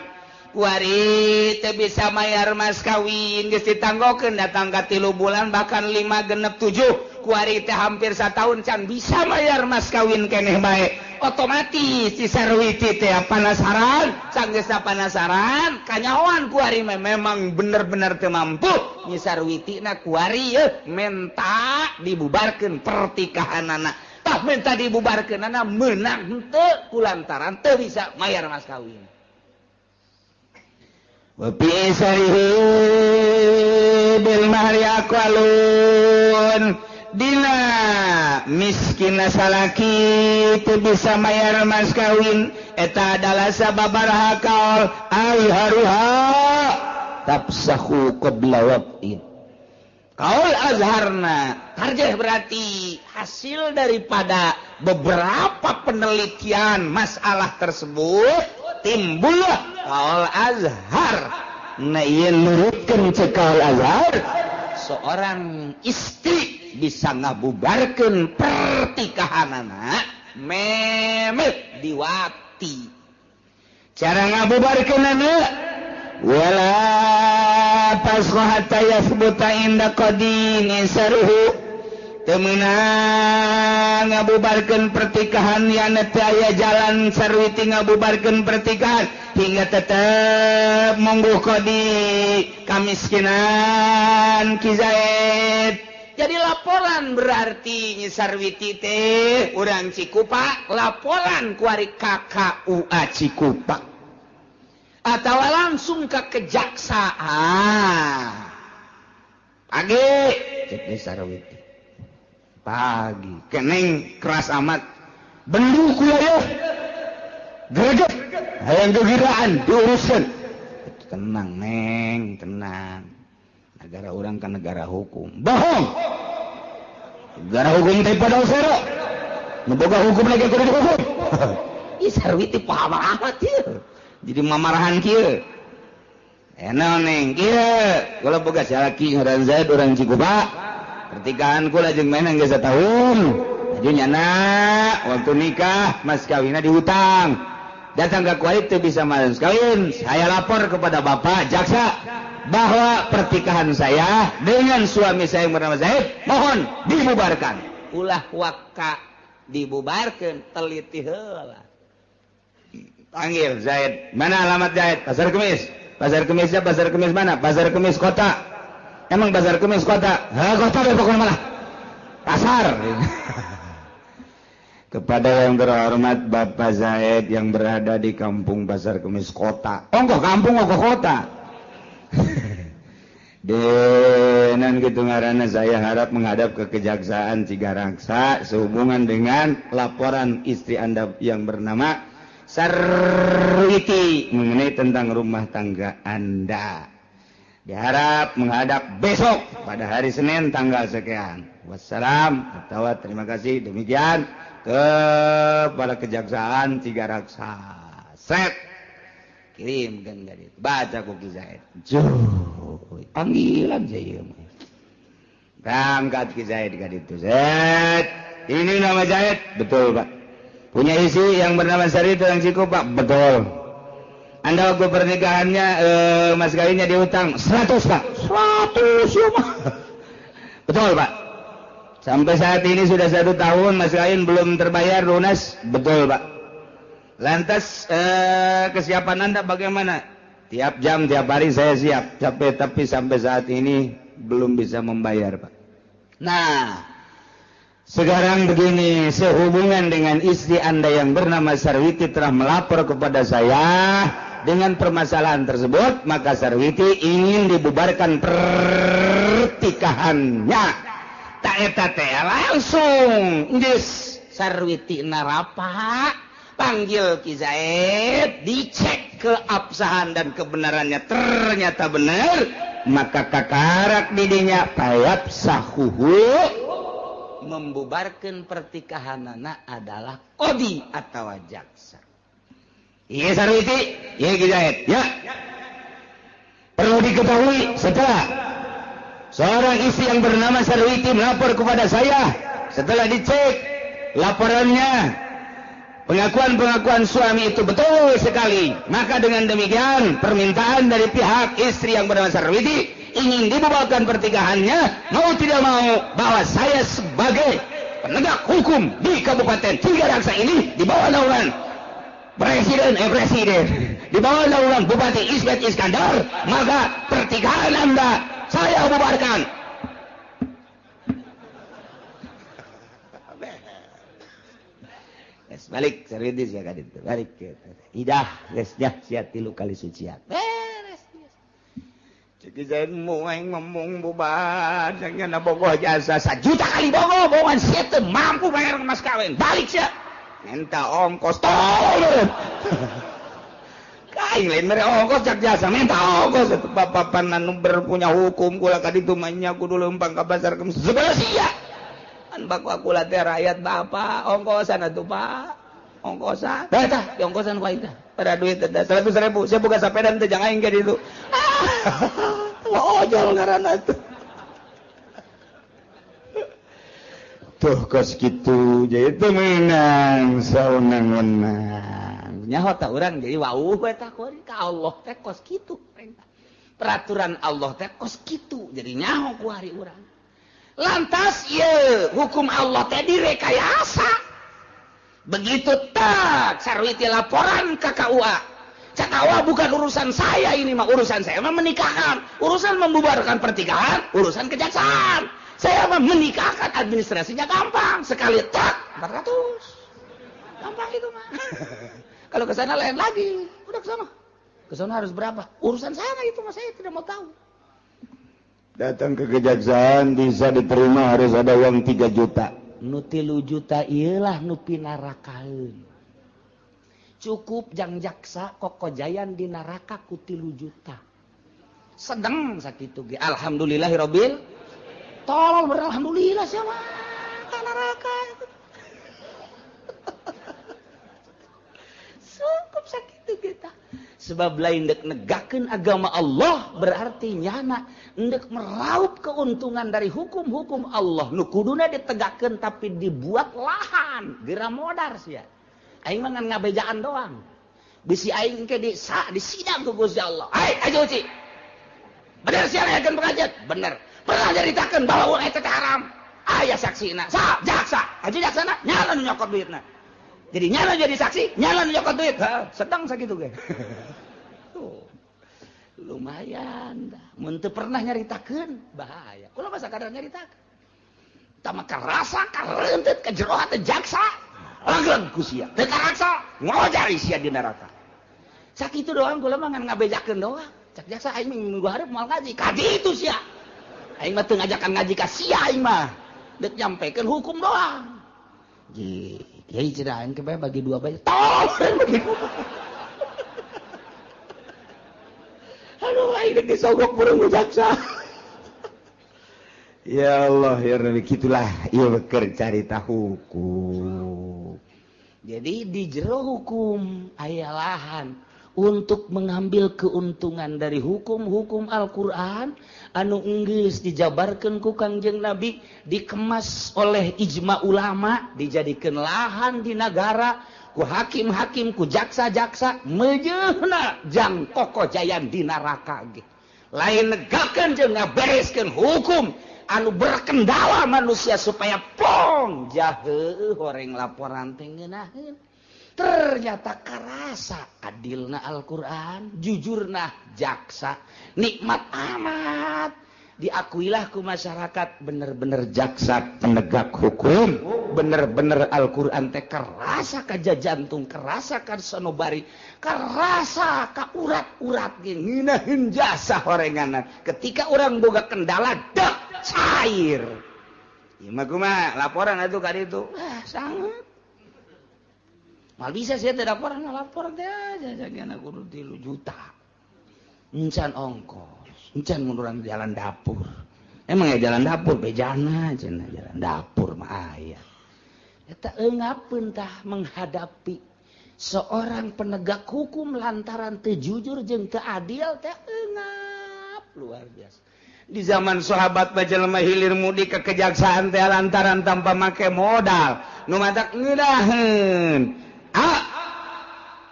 Kuari teu bisa mayar mas kawin geus ditanggokeun datang ka 3 bulan bahkan 5 genep 7. Kuari teh hampir satahun can bisa mayar mas kawin keneh bae. Otomatis si Sarwiti teh penasaran, sanggeusna penasaran, kanyahoan kuari memang bener-bener teu mampu. Nyi Sarwiti na kuari menta dibubarkeun pertikahanana. Tah menta dibubarkeunana meunang henteu kulantaran teu bisa mayar mas kawin. Wa fi sarihi bil mahri aqwalun. Dina miskina salaki teu bisa mayar mas kawin eta adalah sababaraha kaul ai haruha tafsahu qabla waqtin. Kaul azharna tarjih berarti hasil daripada beberapa penelitian masalah tersebut timbullah kaul azhar. Nah ieu nurutkeun ceuk kaul azhar seorang istri bisa ngabubarkeun pertikahanana memet diwati. Cara ngabubarkeunana wala tasqa hatta yathbuta inda qadin saruhu. Teu meunang ngabubarkeun pertikahan yang teu aya jalan Sarwiti ngabubarkeun pertikahan hingga tetep monggo qadi kamiskinan Ki Zaid. Jadi laporan berarti Nyi Sarwiti teh urang Cikupa laporan kuari KKUA Cikupa atau langsung ke kejaksaan. Pagi cek Nyi Sarwiti pagi keneng keras amat bendu kula yo greget hayang gegiraan diuruskeun. Tenang neng tenang. Negara orang kan negara hukum. Bohong. Negara hukum teh pada sero. Nu boga hukum lagi kudu dihukum. Ih Sarwiti paham amat ieu. Jadi mamarahan kieu. Enak neng kieu. Kula boga salaki ngaran Zaid urang Cikupa. Pertikahan kula jeung menang geus satahun. Aju nyana waktu nikah mas kawinna dihutang. Datang ke kualit teu bisa mas kawin. Saya lapor kepada bapak jaksa bahwa pertikahan saya dengan suami saya yang bernama Zaid mohon dibubarkan. Ulah waka dibubarkan, teliti heula. Panggil Zaid. Mana alamat Zaid? Pasar Kemis. Pasar Kemisnya Pasar Kemis mana? Pasar Kemis kota. Emang Pasar Kemis kota? Hah, kota deh pokoknya malah. Pasar. Kepada yang terhormat Bapak Zaid yang berada di kampung Pasar Kemis kota. Ongkoh kampung ongkoh kota. Denan gitu ngaranna saya harap menghadap ke Kejaksaan Cigaraksa sehubungan dengan laporan istri Anda yang bernama Sarwiti mengenai tentang rumah tangga Anda. Diharap menghadap besok pada hari Senin tanggal sekian. Wassalam atau terima kasih demikian kepada Kejaksaan Cigaraksa. Set. Kirim kan gadis. Baca ku Ki Zaid. Panggilan saya. Berangkat Ki Zaid gadis itu. Zaid, ini nama Zaid, betul Pak. Punya isi yang bernama Sari itu yang Cikupa, Pak, betul. Anda waktu pernikahannya mas kawinnya dihutang 100 Pak. 100 ya Pak. Betul Pak. Sampai saat ini sudah 1 tahun mas kawin belum terbayar lunas, betul Pak. Lantas kesiapan Anda bagaimana? Tiap jam, tiap hari saya siap. Capek, tapi sampai saat ini belum bisa membayar, Pak. Nah, sekarang begini, sehubungan dengan istri Anda yang bernama Sarwiti telah melapor kepada saya dengan permasalahan tersebut, maka Sarwiti ingin dibubarkan pertikahannya. Tak eta teh langsung geus Sarwiti narapa. Panggil Ki Zaid, dicek keabsahan dan kebenarannya, ternyata benar, maka kakarak didinya payap sahuhu membubarkan pertikahanana adalah kodi atau jaksa. Iya Sarwiti, iya Ki Zaid, ya. Perlu diketahui setelah seorang istri yang bernama Sarwiti melapor kepada saya, setelah dicek laporannya, pengakuan-pengakuan suami itu betul sekali. Maka dengan demikian permintaan dari pihak istri yang bernama Sarwiti ingin dibubarkan pertikahannya, mau tidak mau bahwa saya sebagai penegak hukum di Kabupaten Cigaraksa ini di bawah naungan Presiden di bawah naungan Bupati Ismet Iskandar, maka pertikahan Anda saya bubarkan. Balik serius ya kan itu balik idah geus nya sia 3 kali sucian beres. Cek Zaid moeng memung bubar jangan bogoh jasa 1 juta kali bogoh bogohan sia teu mampu bayar mas kawin balik sia minta ongkos tolong kaing lain mere ongkos cak jasa minta ongkos bapak anu berpunya hukum kula ka ditu mah nya kudu leumpang ka pasar segala sia an baku kula teh rakyat bapak ongkosan atuh Pak ongkosan tah tah di ongkosan ku aing tah pada duit teh 100.000 saya buka sapedan teh jang aing ge ditu ojol ngaranna tuh tuh kos kitu jadi teu meunang saunang-wenang nyaho tah urang jadi wauh we tah ka Allah teh kos kitu peraturan Allah teh kos kitu jadi nyaho ku hari urang. Lantas ye hukum Allah teh direkayasa. Begitu tak Sarwiti laporan ke KUA. Cak KUA bukan urusan saya ini mah, urusan saya mah menikahkan, urusan membubarkan pertikahan, urusan kejaksaan. Saya mah menikahkan, administrasinya gampang, sekali tak 400. Gampang itu mah. Kalau ke sana lain lagi, udah ke sana. Ke sana harus berapa? Urusan sana itu mah saya tidak mau tahu. Datang ke kejaksaan bisa diterima harus ada uang 3 juta. Nu 3 juta ieulah nu pinarakaeun. Cukup jang jaksa kokojayan di neraka ku 3 juta. Sedeng sakitu ge. Alhamdulillahirabbil. Tolol beralhamdulillah siapa ka neraka. Cukup sakitu ge tah. Sebab lain dek negakeun agama Allah berarti nyana ndek meraup keuntungan dari hukum-hukum Allah nu kuduna ditegakkeun tapi dibuat lahan geura modar sia. Aing mah ngan ngabejaan doang. Bisi aing ke di sidang ku Gusti Allah. Ai aja uci. Bener sia ngayakeun pengajian? Bener. Pernah nyaritakeun bahwa urang eta teh haram. Aya saksina. Sa jaksa. Aja jaksana nyala nu nyokot duitna. Jadi nyala jadi saksi, nyala nu nyokot duit. Heeh, sedang sakitu ge. Tuh. Lumayan dah. Mun teu pernah nyaritakeun bahaya. Kula mah sakadar nyaritakeun. Tah mah karasa kareunteut ka jero hate jaksa. Langgeng ku sia. Teu karaksa ngojari sia di neraka. Sakitu doang kula mah ngan ngabejakeun doang. Cak jaksa aing minggu hareup moal ngaji. Kaji itu sia. Aing mah teu ngajakan ngaji ka sia aing mah. Deuk nyampekeun hukum doang. Ji, kiai cenah aing ke bagi dua bae. Tolong bagi dua. Aduh aing deuk disogok burung ku jaksa. Ya Allah ya Rabbi, gitulah ieu keur carita hukum. Jadi di jero hukum aya lahan untuk mengambil keuntungan dari hukum-hukum Al-Qur'an anu enggeus dijabarkeun ku Kangjeng Nabi, dikemas oleh ijma ulama, dijadikeun lahan di nagara ku hakim-hakim, ku jaksa-jaksa, meujeuhna jang kokojayan di neraka ge. Lain negakeun jeung ngabereskeun hukum anu berkendala manusia supaya pong jahe horeng laporan teh ngeunaheun. Ternyata karasa adilna Al-Qur'an, jujurna jaksa, nikmat amat. Diakuilah ku masyarakat bener-bener jaksa penegak hukum, bener-bener Al-Qur'an teh kerasa ka jantung, kerasa ka sanobari, kerasa ka urat-urat ge ngeunaheun jasa horenganna. Ketika orang boga kendala dek cair. Ieu mah kumaha laporan atuh ka ditu. Ah sangat. Mal bisa sih teh laporan, lapor teh aja jangan kudu 3 juta. Encan ongkos, encan mun urang jalan dapur. Emang ya jalan dapur bejana cenah jalan dapur mah aya. Eta eungapeun tah menghadapi seorang penegak hukum lantaran teu jujur jeung teu adil teh eungap luar biasa. Di zaman sahabat mah jelema hilir mudik ke kejaksaan teh lantaran tanpa make modal. Nu matak ngeunaheun. A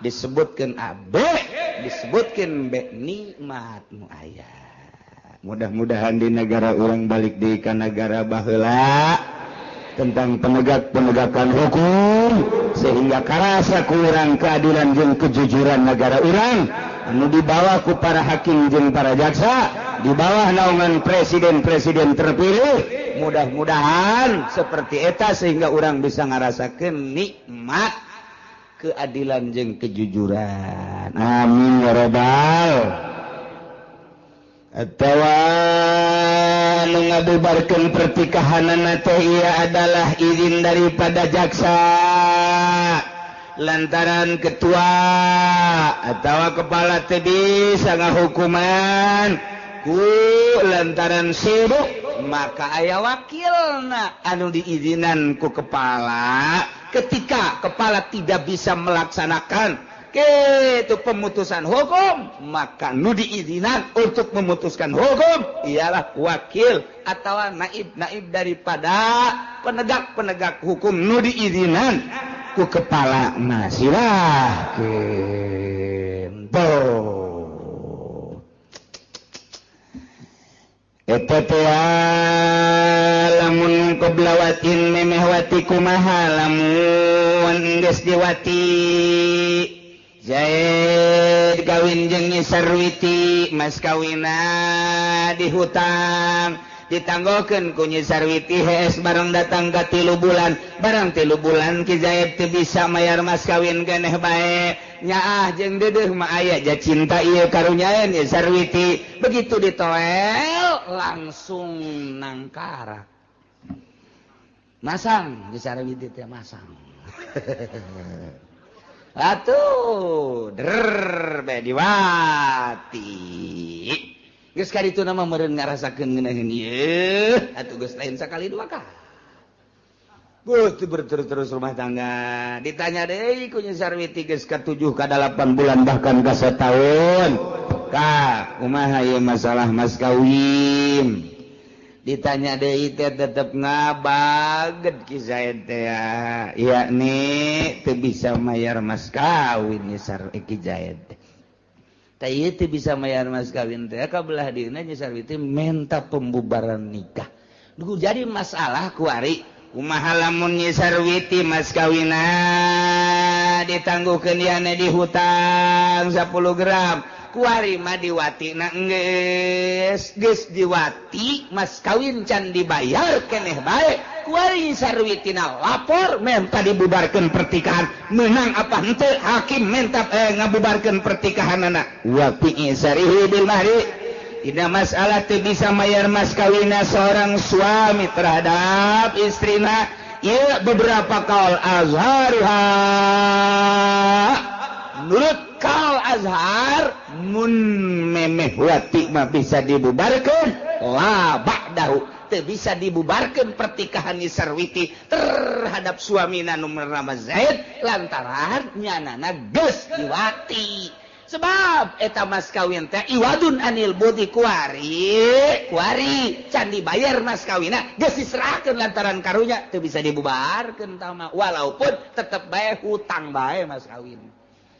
disebutkan A, B disebutkan B, nikmat nu aya. Mudah-mudahan di negara urang balik deui ka negara baheula tentang penegak-penegakan hukum sehingga karasa ku urang keadilan jeung kejujuran negara urang anu dibawa ku para hakim jeung para jaksa di bawah naungan presiden-presiden terpilih. Mudah-mudahan seperti eta sehingga urang bisa ngarasakeun nikmat keadilan jeung kejujuran. Amin ya rabbal. Atawa nu ngabubarkeun pertikahanana teh ieu adalah izin daripada jaksa lantaran ketua atawa kepala teh bisa ngahukuman ku lantaran sibuk maka aya wakilna anu diizinan ku kepala. Ketika kepala tidak bisa melaksanakan itu pemutusan hukum, maka nu diizinan untuk memutuskan hukum ialah wakil atau naib-naib daripada penegak-penegak hukum nu diizinan ku kepala masirah gitu. Eta teh lamun qoblawatin memeh wati kumaha lamun geus diwati Zaid kawin jeung Nyi Sarwiti mas kawina dihutang ditanggokeun ku Nyi Sarwiti hees bareng datang ka 3 bulan barang 3 bulan Ki Zaid teu bisa mayar mas kawin keneh bae nyaah jeung deudeuh mah aya ja cinta ieu karunyaeun Nyi Sarwiti begitu ditoel langsung nangkara masang Nyi Sarwiti teh masang. Atuh der bae diwati geus kaditu mah meureun ngarasakeun ngeunaheun ieu atuh geus lain sakali dua kali. Beuh berterus-terus rumah tangga. Ditanya deui ku Nyi Sarwiti geus ka 7 ka 8 bulan bahkan ka setahun. Ka kumaha ieu masalah mas kawin? Ditanya deui teh tetep ngabaget Ki Zaid teh ya. Yakni teu bisa mayar mas kawin Nyi Sarwiti Ki Zaid. Teh ieu teu bisa mayar mas kawin teh ka belah dieuna Nyi Sarwiti menta pembubaran nikah. Duh jadi masalah kuari. Kumaha lamun Nyi Sarwiti mas kawina ditangguhkeun yane di hutang 10 gram kuari mah diwatina geus geus diwati mas kawin can dibayar keneh bae kuari Nyi Sarwitina lapor menta dibubarkeun pertikahan meunang apa henteu hakim menta ngabubarkeun pertikahanana wa fi isarihi bil mahri. Tidak masalah teu bisa mayar mas kawina seorang suami terhadap istrina. Ieu beberapa kaul azharuha. Menurut kaul azhar mun memeh wati mah bisa dibubarkeun la ba'dahu teu bisa dibubarkeun pertikahan Nyi Sarwiti terhadap suamina nu bernama Zaid lantaran nyanana geus diwati. Sebab eta mas kawin teh iwadun anil budi kuari kuari can dibayar mas kawina geus diserahkeun lantaran karunya teu bisa dibubarkeun tah mah walaupun tetep bae hutang bae mas kawin.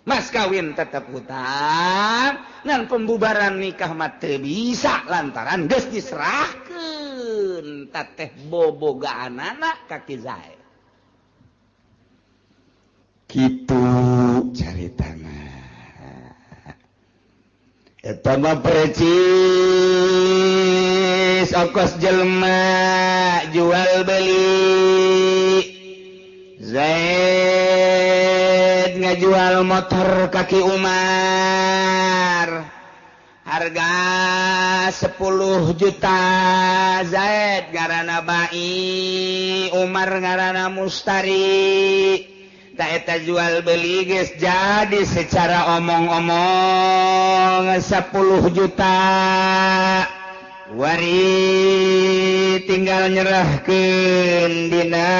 Mas kawin tetep hutang ngan pembubaran nikah mah teu bisa lantaran geus diserahkeun teteh bobogaanana ka Ki Zaid. Kitu caritana. Eta mah precis ongkos jelema jual beli. Zaid ngajual motor kaki Umar harga 10 juta. Zaid ngaranna Bai, Umar ngaranna Mustari. Eta jual beli geus jadi secara omong-omong 10 juta wari tinggal nyerahkeun dina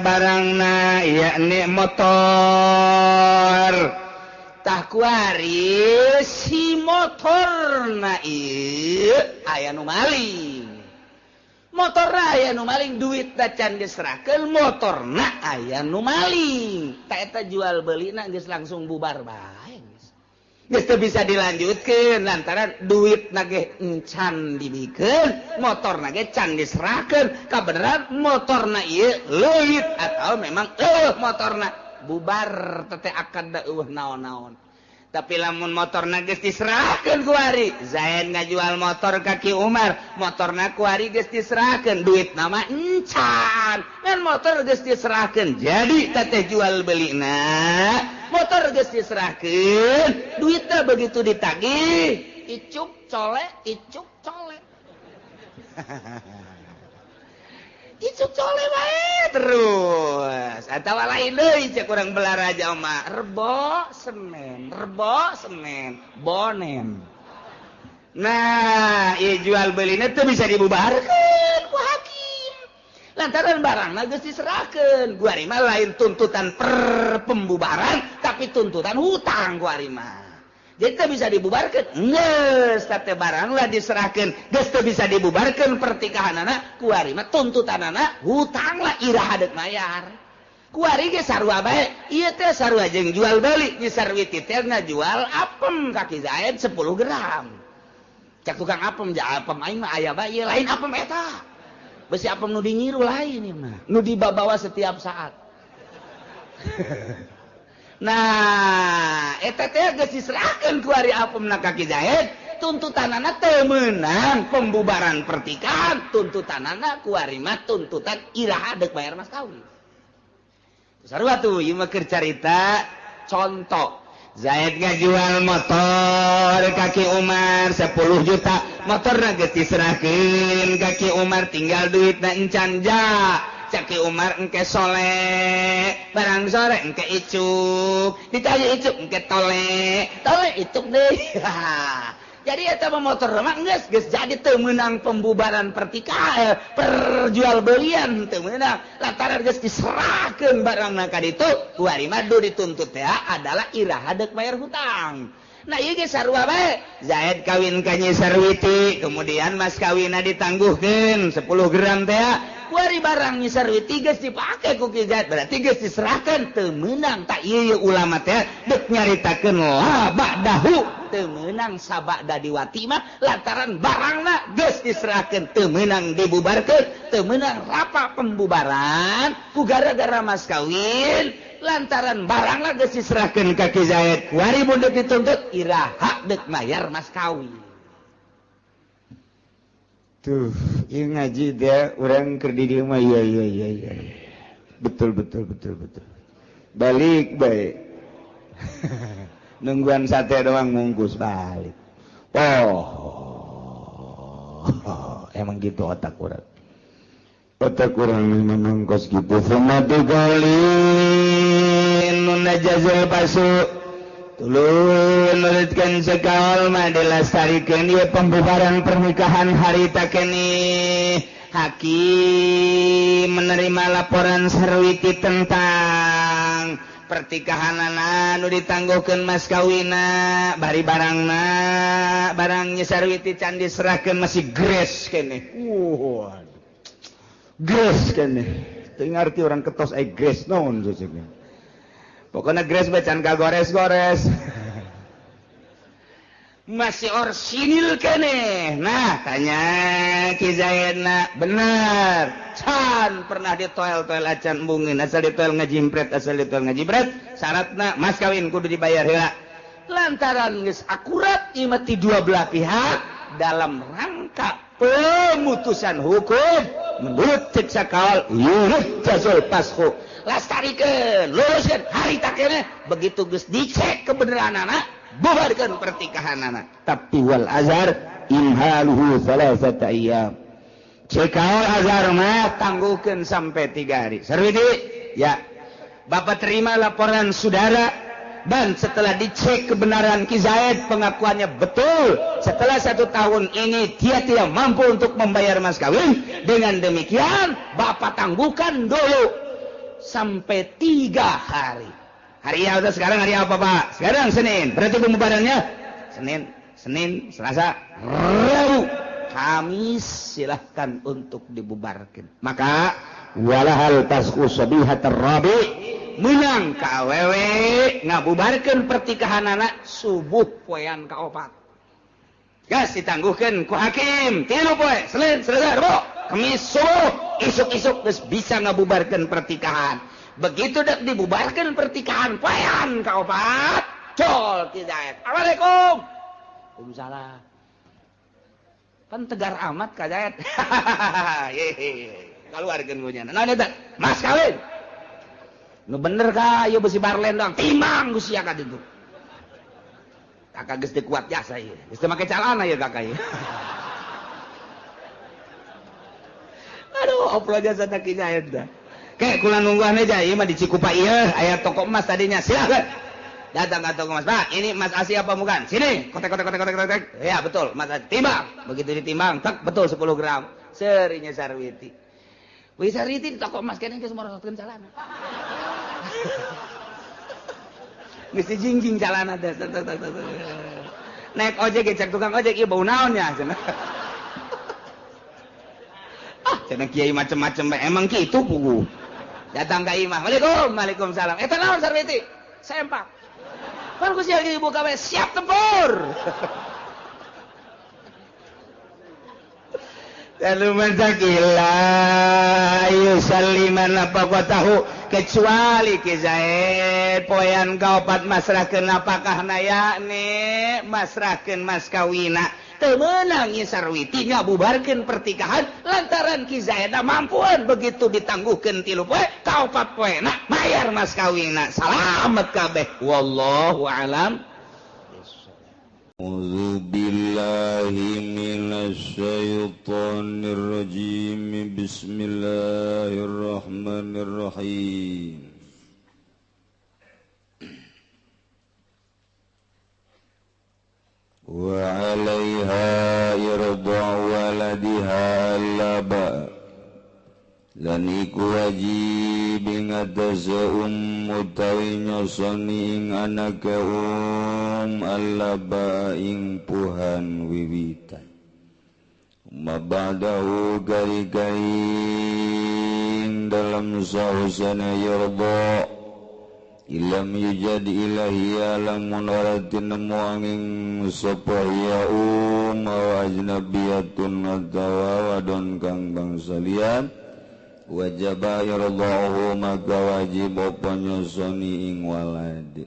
barangna yakni motor. Tah kuari si motorna ieu aya nu maling. Motor aya nu maling duit da can diserahkeun motorna aya nu maling. Ta eta jual belina geus langsung bubar bae geus. Geus teu bisa dilanjutkeun lantaran duitna ge encan dibikeun, motorna ge can diserahkeun. Kabeneran motorna ieu leuit atau memang eueuh motorna bubar teh akad da eueuh naon-naon. Tapi lamun motorna geus diserahkeun kuari, Zaid ngajual motor ka Ki Umar, motorna kuari geus diserahkeun, duitna mah encan. Ngan motor geus diserahkeun, jadi teteh jual belina. Motor geus diserahkeun, duitna begitu ditagih, icuk cole, icuk cole. Icuk cole bae terus. Atawa lain deui cek urang Belaraja mah, Rebo Senin, Rebo Senin, Bonen. Nah, ieu jual belina teu bisa dibubarkeun ku hakim. Lantaran barangna geus diserahkeun. Kuari mah lain tuntutan per pembubaran, tapi tuntutan hutang kuari mah. Jadi teu bisa dibubarkeun. Geus teh barang lah diserahkeun, geus teu bisa dibubarkeun pertikahanana kuari mah tuntutanana hutang lah iraha deuk mayar. Kuari ge sarua bae, ieu teh sarua jeung jual beli. Nyi Sarwiti teh ngajual apem ka Ki Zaid 10 gram. Cak tukang apem, ja apem aing mah aya bae, ieu lain apem eta. Besi apem nu dinyiru lain ieu mah, nu dibawa setiap saat. Nah, eta teh geus diserahkeun ku ari apemna ka Ki Zaid, tuntutanana teu meunang pembubaran pertikahan, tuntutanana ku ari mah tuntutan iraha deuk bayar mas kawin. Sarua tuh ieu mah keur carita contoh. Zaid ngajual motor ka Ki Umar 10 juta, motorna geus diserahkeun ka Ki Umar, tinggal duitna encan ja. Cak Ki Umar engke sole, barang sore engke icuk, ditanya icuk engke tole, tole icuk deui. Jadi eta motor mah geus geus jadi teu meunang pembubaran pertikahan perjual belian teu meunang lantaran geus diserahkeun barangna ka ditu kuari mah dituntut teh adalah iraha deuk bayar hutang. Nah ieu ge sarua bae Zaid kawin ka Nyi Sarwiti kemudian mas kawinna ditangguhkeun 10 gram teh kuari barang Nyi Sarwiti geus dipake ku Ki Zaid berarti geus diserahkeun teu meunang. Tak ieu ulama teh deuk nyaritakeun la ba'dahu teu meunang sabada diwati mah lantaran barangna geus diserahkeun teu meunang dibubarkeun teu meunang rapa pembubaran ku gara-gara mas kawin lantaran barangna geus diserahkeun ka Ki Zaid kuari mun deuk dituntut iraha deuk mayar mas kawin. Tuh ieu ngaji teh urang keur di dieu mah iya iya iya iya betul betul betul betul balik bae. Nungguan sate doang mungkus balik. Oh, emang gitu otak orang. Otak orang memang kos gitu. Fumati qalin nunajazul pasu. Tulun nulitkan sekal mah dilestarikan ieu pembubaran pernikahan harita keneh. Hakim menerima laporan Sarwiti tentang pertikahanana nu ditangguhkeun mas kawina bari barangna barang Nyi Sarwiti can diserahkeun masih gres keneh. Waduh. Gres keneh. Teu ngarti urang ketos ai gres naon seuseukna. Pokona gres bae can kagores-gores. Masih orsinil keneh. Nah, tanya Ki Zaidna, bener. Can pernah ditoel-toel acan embungeun, asal ditoel ngajimpret, asal ditoel ngajimpret, syaratna mas kawin kudu dibayar heula. Lantaran geus akurat ieu mah ti dua belah pihak dalam rangka pemutusan hukum menurut cek sakal yurjazul pasku. Lastarikeun, luruskeun harita keneh, begitu geus dicek kebenaranana bubarkan pertikahan anak. Tapi wal azhar imhaluhu salasata ayyam. Cekal azhar mah tangguhkeun sampai 3 hari. Sarwiti, ya. Bapak terima laporan saudara dan setelah dicek kebenaran Ki Zaid pengakuannya betul. Setelah 1 tahun ini dia tidak mampu untuk membayar mas kawin. Dengan demikian Bapak tangguhkan dulu sampai 3 hari. Hari apa sekarang? Hari apa Pak? Sekarang Senin. Berarti pembubarannya Senin, Senin, Selasa, Rabu, Kamis silahkan untuk dibubarkan. Maka walahal tasku sabihat rabi menang ka awewe ngabubarkeun pertikahan anak subuh poean kaopat. Gas ditangguhkeun ku hakim 3 poe, Senin, Selasa, Rabu, Kamis subuh isuk-isuk geus bisa ngabubarkeun pertikahan. Begitu dak dibubarkan pertikahan poean kaopat, col tidak. Assalamualaikum. Waalaikumsalam. Pan tegar amat ka Zaid. Hehehe. Kaluarkeun ku nya. Naon eta? Mas kawin. Nu bener ka ieu besi barlen doang. Timbang ku sia ka ditu. Kakak geus teu kuat jasa ieu. Geus teu make calana ieu kakak ieu. Aduh, oplo jasa ki Zaid dah. Kayak kula nungguan aja, ieu mah di Cikupa ieu aya toko emas tadinya. Silakan. Datang ke toko emas, Pak, ini emas asli apa bukan? Sini, kotek kotek kotek kotek kotek. Ya, betul, emas asli. Timbang. Begitu ditimbang, tek betul 10 gram. Serinya Sarwiti. Wih Sarwiti di toko emas kene geus morosotkeun calana. Geus dijingjing calana teh. Naik ojek cek tukang ojek ieu bau naon nya cenah. Ah, cenah kiai macem-macem bae emang kitu pugu. Datang ka imah. Waalaikum, waalaikumsalam. Eta naon Sarwiti? Sempak. Pan ku sia ibu kawe siap tempur. Lalu mentakila yusalliman nafaqatahu kecuali Ki Zaid poean kaopat masrahkeun napakahna yakni masrahkeun mas kawina. Teu meunang Nyi Sarwiti ngabubarkeun pertikahan lantaran Ki Zaid mampuan begitu ditangguhkeun 3 poe kaopat poena bayar mas kawina salamet kabeh wallahu alam. A'udzu billahi minasyaitonir rajim. Bismillahirrahmanirrahim. Wa 'alaiha irda waladiha laba lan iku wajib ing atase utawi nyosoni ing anake allaba ing puhan wiwitan mabadahu gari-garing dalam sahusana yarda ilam yujad ilahiya lamun ora tinemu angin sapa ya wa ajnabiyatun atawa wadon kang bangsa liyan wajaba yardahu maka wajib apa nyosoni ing walad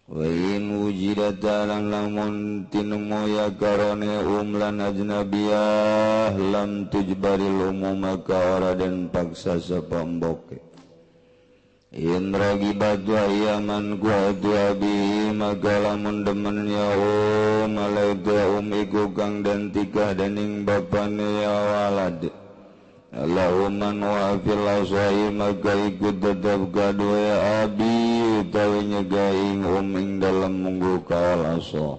wa in wujidat lan lamun tinemu ya karone lan ajnabiyah lam tujbaril umum maka ora den paksa sapa mboke in ragibat wa yaman kuatu abi maka lamun demen ya malaika iku kang den tikah dening bapane ya walad Allahumma wa fil asai maka iku tetep kadue abi utawi nyegaing ing dalem munggu kaol asa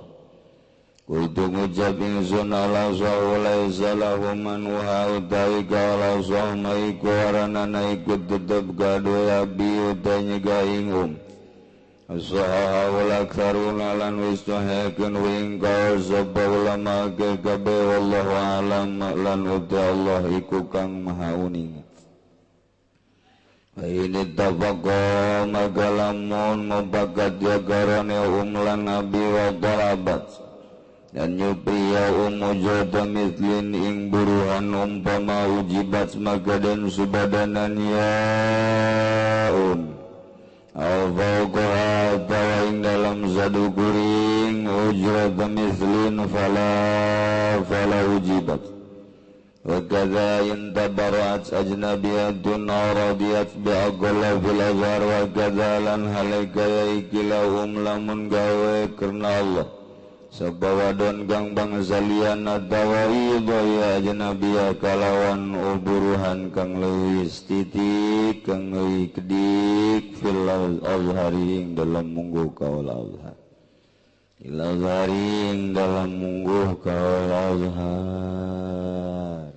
kudu ngucap ingsun ala laisa lahu man wa utawi kaol asa maiku aranana iku tetep kadue abi utawi nyegaing asaha wal aktharuna lan wis tahakeun wing kaol sapa ulama kabeh wallahu alam lan uta Allah iku kang maha uning. Wa in ittafaqa maka lamun mubakat ya karone lan abi wa talabat dan nyupi ya jota mislin ing buruhan umpama ujibat maka den subadanan ya al-fawqaha atawa ing dalam sadukuring ujrat mislin fala ujibat wa kadza in tabara'at ajnabiyatun aw radiyat bi aqalla fil azhar wa kadza lan halika ya ikilahum lamun gawe karena Allah sapa wadon kang bangsa liyan atawa ridho ya ajnabiyah kalawan uburuhan kang leuwih titik kang leuwih kedik fil azhari ing dalam mungguh kaul azhar il azhari ing dalam mungguh kaul azhar.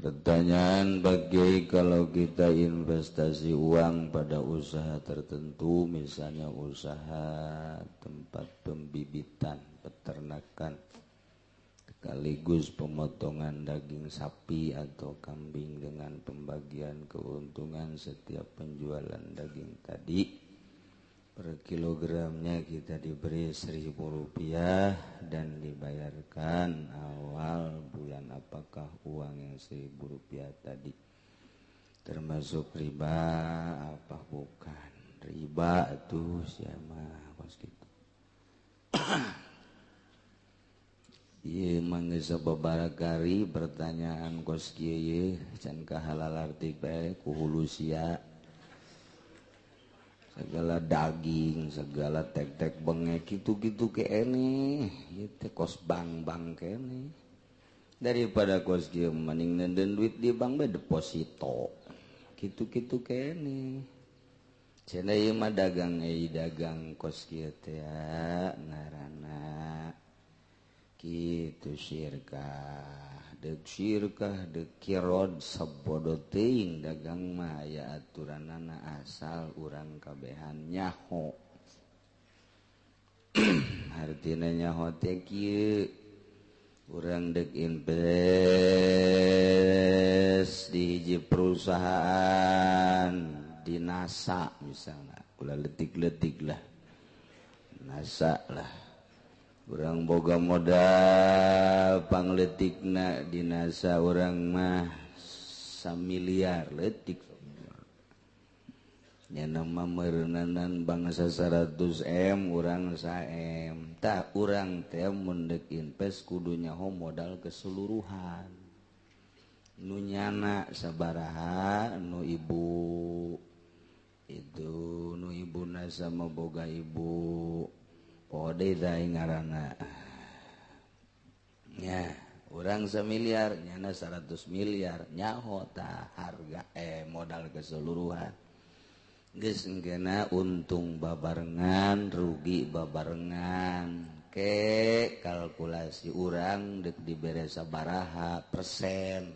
Pertanyaan bagi kalau kita investasi uang pada usaha tertentu, misalnya usaha tempat pembibitan, peternakan, sekaligus pemotongan daging sapi atau kambing dengan pembagian keuntungan setiap penjualan daging tadi, per kilogramnya kita diberi Rp1.000 dan dibayarkan awal bulan. Apakah uang yang Rp1.000 tadi termasuk riba apa bukan? Riba tuh siapa kos gitu. Ieu mah geus sababaraha kali pertanyaan kos kieu ye can kahalal arti bae ku hulu sia. Segala daging, segala tek-tek bengek gitu-gitu kene, ieu teh kos bang-bang kene. Daripada kos kieu mending nenden duit di bank bae deposito. Gitu-gitu kene. Cenah ieu mah dagang euy dagang kos kieu teh ngaranna kitu syirkah. Deuk syirkah deuk kirod sabodo teuing dagang mah aya aturanana asal urang kabehan nyaho. Artina nyaho teh kieu urang deuk invest di hiji perusahaan di NASA misalnya, ulah letik-letik lah NASA lah. Urang boga modal pangletikna di NASA urang mah 1 miliar letik nya nama meureunnanan bangsa 100 M urang 1 M tah urang teh mun deuk invest kudu nyaho modal keseluruhan nu nyana sabaraha nu ibu itu nu ibuna sama boga ibu kode teh ngaranna nya urang 1 miliar nyana 100 miliar nyaho tah harga modal keseluruhan Geus engkeuna untung babarengan, rugi babarengan. Ke kalkulasi urang dek dibere sabaraha persen.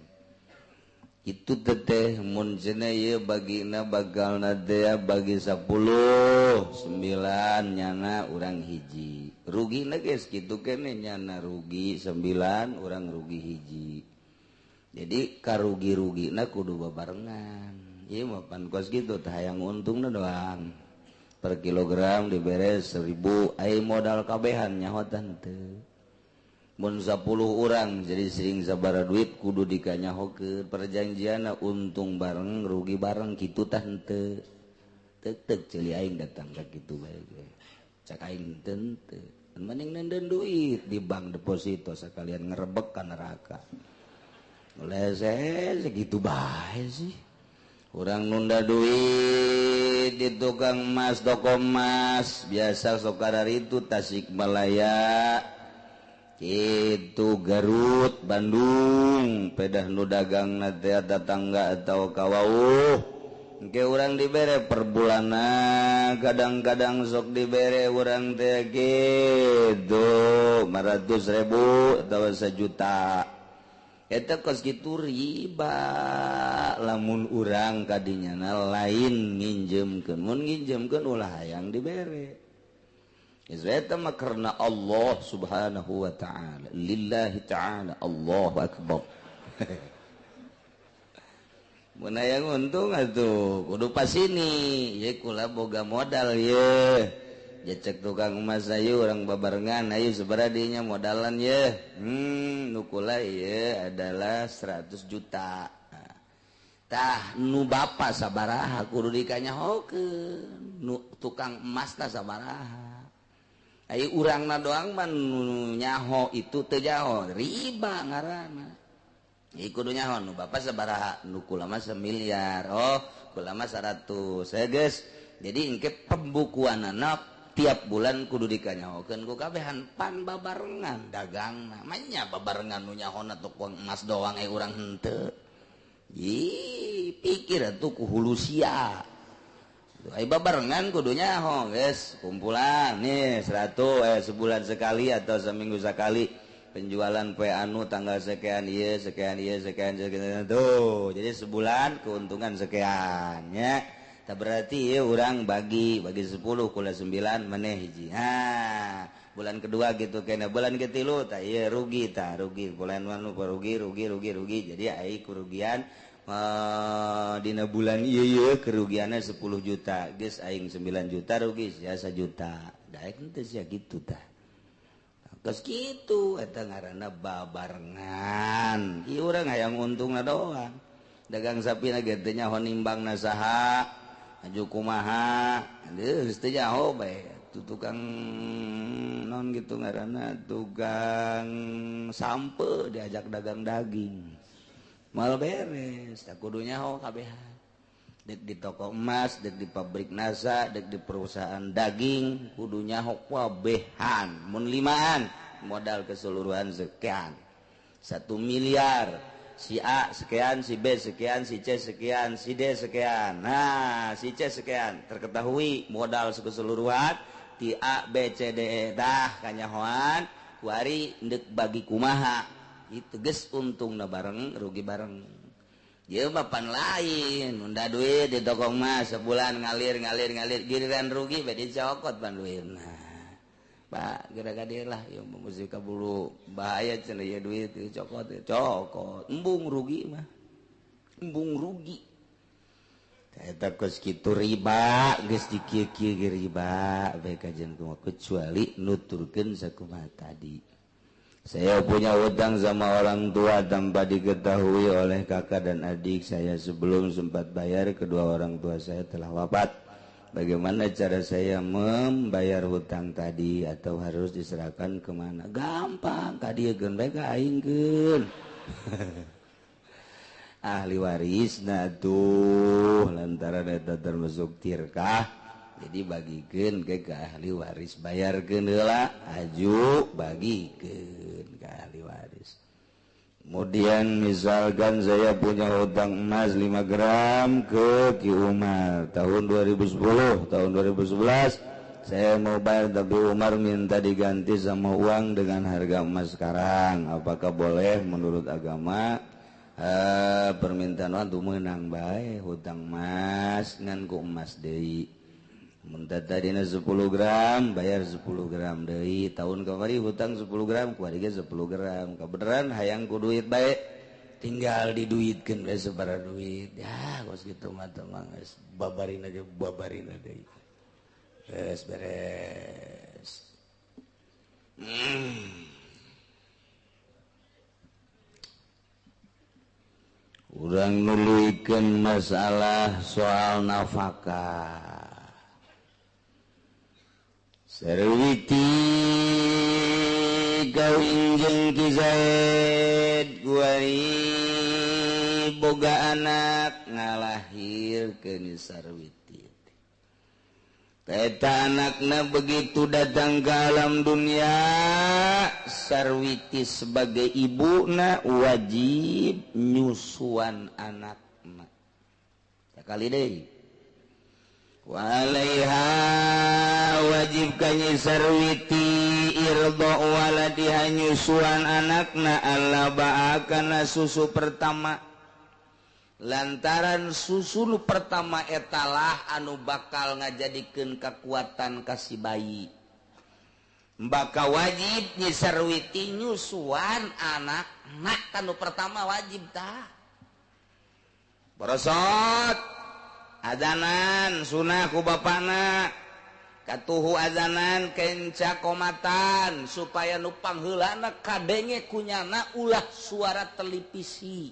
Itu teteh mun cenah ieu bagina bagalna teh bagi 10, 9 nyana urang hiji. Rugina geus kitu keneh nyana rugi 9, urang rugi hiji. Jadi karugi-rugina kudu babarengan. Ieu mah pan kos kitu tah hayang untungna doang. Per kilogram dibere 1000, ai modal kabehan nyahotan teu. Mun 10 urang jadi sering sabaraha duit kudu dikanyahokeun perjanjianna untung bareng rugi bareng kitu tah henteu. Teuk-teuk ceuli aing datang ka kitu bae ge. Cak aing henteu. Mending nenden duit di bank deposito sekalian ngerebek ka neraka. Lese segitu bae sih. Urang nunda duit di tukang emas, toko emas biasa sok kararitu Tasikmalaya itu Garut, Bandung, pedah nu dagang teh tetangga atau kawauh. Engke urang dibere per bulanna, kadang-kadang sok dibere urang teh kitu 500.000 atau 1 juta. Eta kos kitu riba lamun urang kadinyana lain nginjemkeun, mun nginjemkeun ulah hayang dibere. Eta mah karena Allah Subhanahu wa ta'ala, lillahi ta'ala, Allahu akbar. Mun hayang untung atuh kudu pasini, ye kula boga modal ye. Jecek tukang emas ayu orang babarengan ayu sabaraha dinya modalan ye. Nu kula ye adalah 100 juta. Tah nu bapa sabaraha kudu dikanyahokeun, nu tukang emasna sabaraha. Ai urangna doang mah nu nyaho itu teu nyaho, riba ngaranna. Ieu kudu nyaho nu bapa sabaraha, nu kula mah 1 miliar. Oh, kula mah 100. Geus. Jadi engke pembukuanana tiap bulan kudu dikanyahokeun ku kabehan pan babarengan dagangna. Manya babarengan nu nyahona tukang emas doang urang henteu. Ih, pikir atuh ku hulusia. Ai babarengan kudu nyaho, geus kumpulan nih 100 sebulan sekali atau seminggu sekali penjualan poe anu tanggal sekian ieu sekian ieu sekian sekian tuh. Jadi sebulan keuntungan sekian nya. Tak berarti ya orang bagi 10 kula 9 maneh hiji. Ha, bulan kedua gitu kena bulan ketilu tak iya rugi tak rugi bulan anu rugi rugi rugi rugi. Jadi ai kerugian dina bulan ieu kerugiannya 10 juta. Geus aing 9 juta rugi sia 1 juta. Daek henteu sia kitu tah. Geus kitu eta ngaranna babarengan. Ieu urang hayang untungna doang. Dagang sapi na ge teu nyaho nimbangna saha. Aju kumaha geus teu nyaho bae tu tukang non gitu ngaranna tukang sampe diajak dagang daging mal beres tak kudu nyaho kabehan dek di toko emas dek di pabrik NASA dek di perusahaan daging kudu nyaho kabehan mun limaan modal keseluruhan sekian 1 miliar. Si A sekian, si B sekian, si C sekian, si D sekian. Nah, si C sekian terketahui modal keseluruhan ti A B C D E dah kanyahoan kuari ndek bagi kumaha. Itu geus untungna bareng, rugi bareng. Ieu mah pan lain, nunda duit di toko emas sebulan ngalir ngalir ngalir giliran rugi bae dicokot pan duitna. Pak, gara-gara dia lah, ya mesti kaburu bahaya cenah ieu duit cokot, cokot, embung rugi mah, embung rugi. Eta kos kitu riba, geus dikieu-kieu ge riba, bae kajian kumaha kecuali nuturkeun sakumaha tadi. Saya punya hutang sama orang tua tanpa diketahui oleh kakak dan adik saya. Sebelum sempat bayar, kedua orang tua saya telah wafat. Bagaimana cara saya membayar hutang tadi atau harus diserahkan kemana? Gampang, ka dieu geun bae ka aing keun. Ahli warisna tuh lantaran eta termasuk tirkah. Jadi bagikeun ke ahli waris, bayarkeun heula, aju bagikeun ka ahli waris. Kemudian misalkan saya punya hutang emas 5 gram ke Ki Umar tahun 2010, tahun 2011 saya mau bayar tapi Umar minta diganti sama uang dengan harga emas sekarang. Apakah boleh menurut agama? Permintaan waktu menang bae hutang emas ngan ku emas deui. Mun tadina 10 gram bayar 10 gram deui, tahun kamari hutang 10 gram kuari ge 10 gram. Kabeneran hayang ku duit bae tinggal diduitkeun we sabaraha duit. Ya kos kitu mah teh mah geus babarina ge babarina deui. Beres beres. Urang nuluykeun masalah soal nafkah. Sarwiti kawin jeung Ki Zaid kuari boga anak ngalahirkeun Sarwiti. Eta anakna begitu datang ke alam dunia, Sarwiti sebagai ibuna wajib nyusuan anakna. Sakali deui. Walaiha wajib kanyi Sarwiti irdo waladiha nyusuan anakna alla ba'akana susu pertama. Lantaran susu nu pertama etalah anu bakal ngajadikeun kekuatan ka si bayi. Baka wajib nyi Sarwiti nyusuan anakna kanu pertama wajib tah. Borosot azanan sunah ku bapana katuhu azanan kenca komatan supaya nu pangheulana kadenge kunyana ulah suara televisi,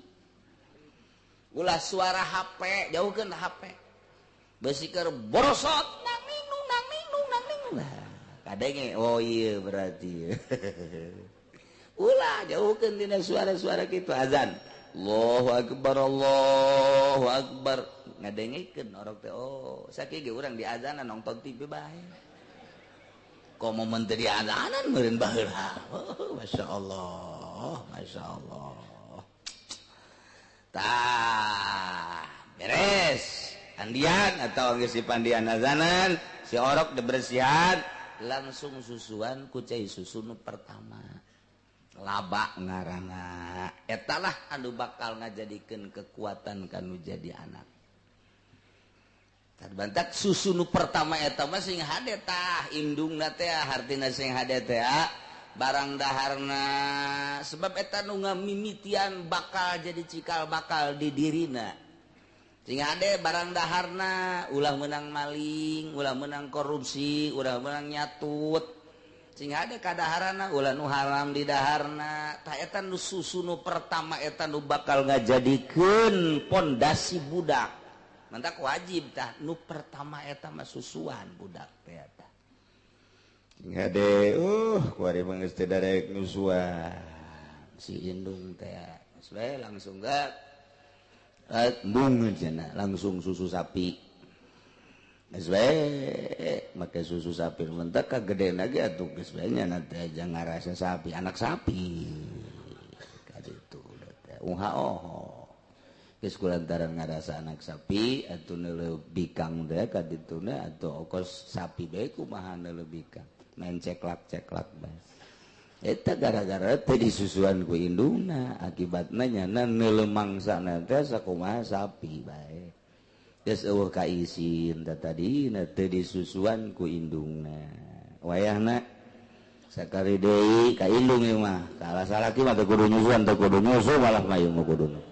ulah suara HP, jauhkeun HP. Beusi keur borosot nang ninung nang ninung nang ninung. Kadenge oh iya berarti. Ulah jauhkeun dina suara-suara kitu azan. Allahu akbar Allahu akbar ngadengekeun orang teh oh sakieu ge urang di azanan nonton TV bae. Komo mun teu di azanan meureun baheula. Oh, masyaallah, masyaallah. Tah, beres. Andian atau geus dipandian azanan, si orok dibersihan, langsung susuan ku cai susu nu pertama. Laba ngaranna etalah anu bakal ngajadikeun kekuatan kanu jadi anak. Bantak susu nu pertama eta mah sing hade tah indungna teh hartina sing hade teh barang daharna sebab eta nu ngamimitian bakal jadi cikal bakal di dirina. Sing hade barang daharna ulah meunang maling, ulah meunang korupsi, ulah meunang nyatut. Sing hade kadaharana ulah nu haram di daharna. Tah eta nu susu nu pertama eta nu bakal ngajadikeun pondasi budak. Mantak wajib tah nu pertama eta mah susuan budak teh eta. Sing hade kuari mah geus teu darek nyusuan si indung teh. Geus bae langsung ga embung cenah langsung susu sapi. Geus bae make susu sapi mentak kagedena lagi atuh geus bae nya teh aja ngarasa sapi anak sapi. Kaditu teh uha oho. Geus kulantaran ngarasa anak sapi atuh neuleuh bikang teh kadituna atuh okos sapi bae kumaha neuleuh bikang main ceklak-ceklak bae. Eta gara-gara teh disusuan ku indungna akibatna nyana neuleuh mangsana teh sakumaha sapi bae. Geus eueuh kaisin teh tadina teu disusuan ku indungna. Wayahna sakali deui ka indung ieu mah kalah salaki mah teu kudu nyusuan teu kudu nyusu malah mah ieu mah kuduna.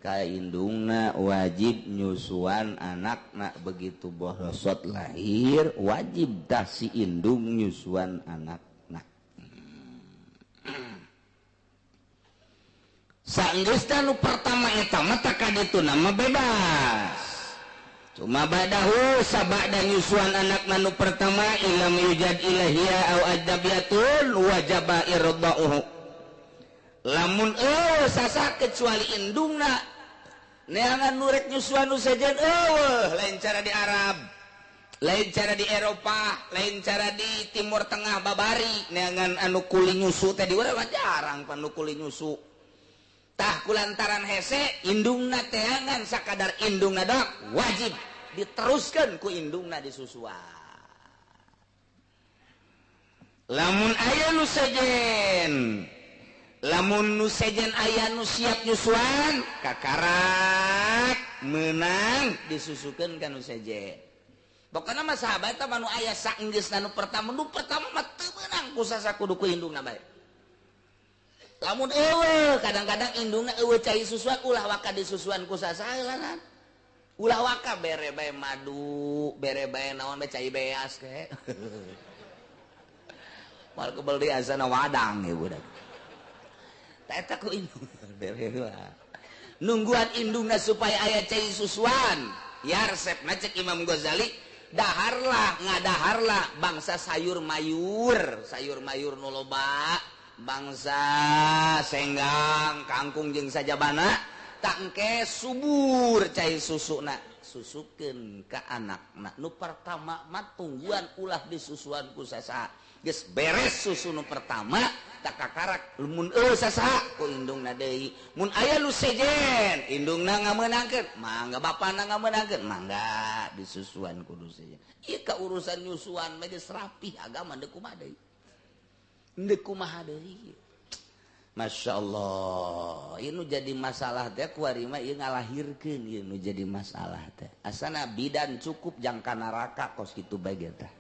Ka indungna wajib nyusuan anakna begitu borosot lahir wajib tah si indung nyusuan anakna. Sanggeus nu pertama eta mah tah kadituna mah bebas. Cuma badahu sabada nyusuan anakna nu pertama ilam yujad ilahia au ajnabiyatun wajaba irda'uhu. Lamun eueuh sasa kecuali indungna neangan nu rek nyusuan nu sejen eueuh lain cara di Arab, lain cara di Eropa, lain cara di Timur Tengah babari neangan anu kuli nyusu teh di urang mah jarang pan nu kuli nyusu. Tah kulantaran hese indungna teangan sakadar indungna doang wajib diteruskan ku indungna disusuan. Lamun aya nu sejen, lamun nu sejen aya nu siap nyusuan kakarak menang disusukeun ka nu sejen. Pokona mah sahabat mah nu aya saenggeusna nu pertama mah teu meunang ku sasa kudu ku indungna bae. Lamun eueuh kadang-kadang indungna eueuh cai susuan ulah waka disusuan ku sasaheulanan. Ulah waka bere bae madu, bere bae naon bae cai beas ke. Moal kebel deui asana wadang ieu budak. Ta eta ku indung bere heula. Nungguan indungna supaya aya cai susuan. Ya resepna cek Imam Ghazali, daharlah ngadaharlah bangsa sayur mayur nu loba. Bangsa senggang kangkung jeung sajabana tangke subur cai susuna susukeun ka anakna nu pertama mah tungguan ulah disusuan ku sasaha geus beres susu nu pertama tak kakarak mun eueuh sasaha ku indungna deui mun aya nu sejen indungna ngameunangkeun mangga bapana ngameunangkeun mangga disusuan kudu sejen. Ieu ka urusan nyusuan mah geus rapih agama deui kumaha deui. Kumaha deui. Masya Allah, ieu nu jadi masalah teh kuari mah ieu ngalahirkeun ieu nu jadi masalah teh. Asana bidan cukup jangka neraka kos kitu bae ge tah.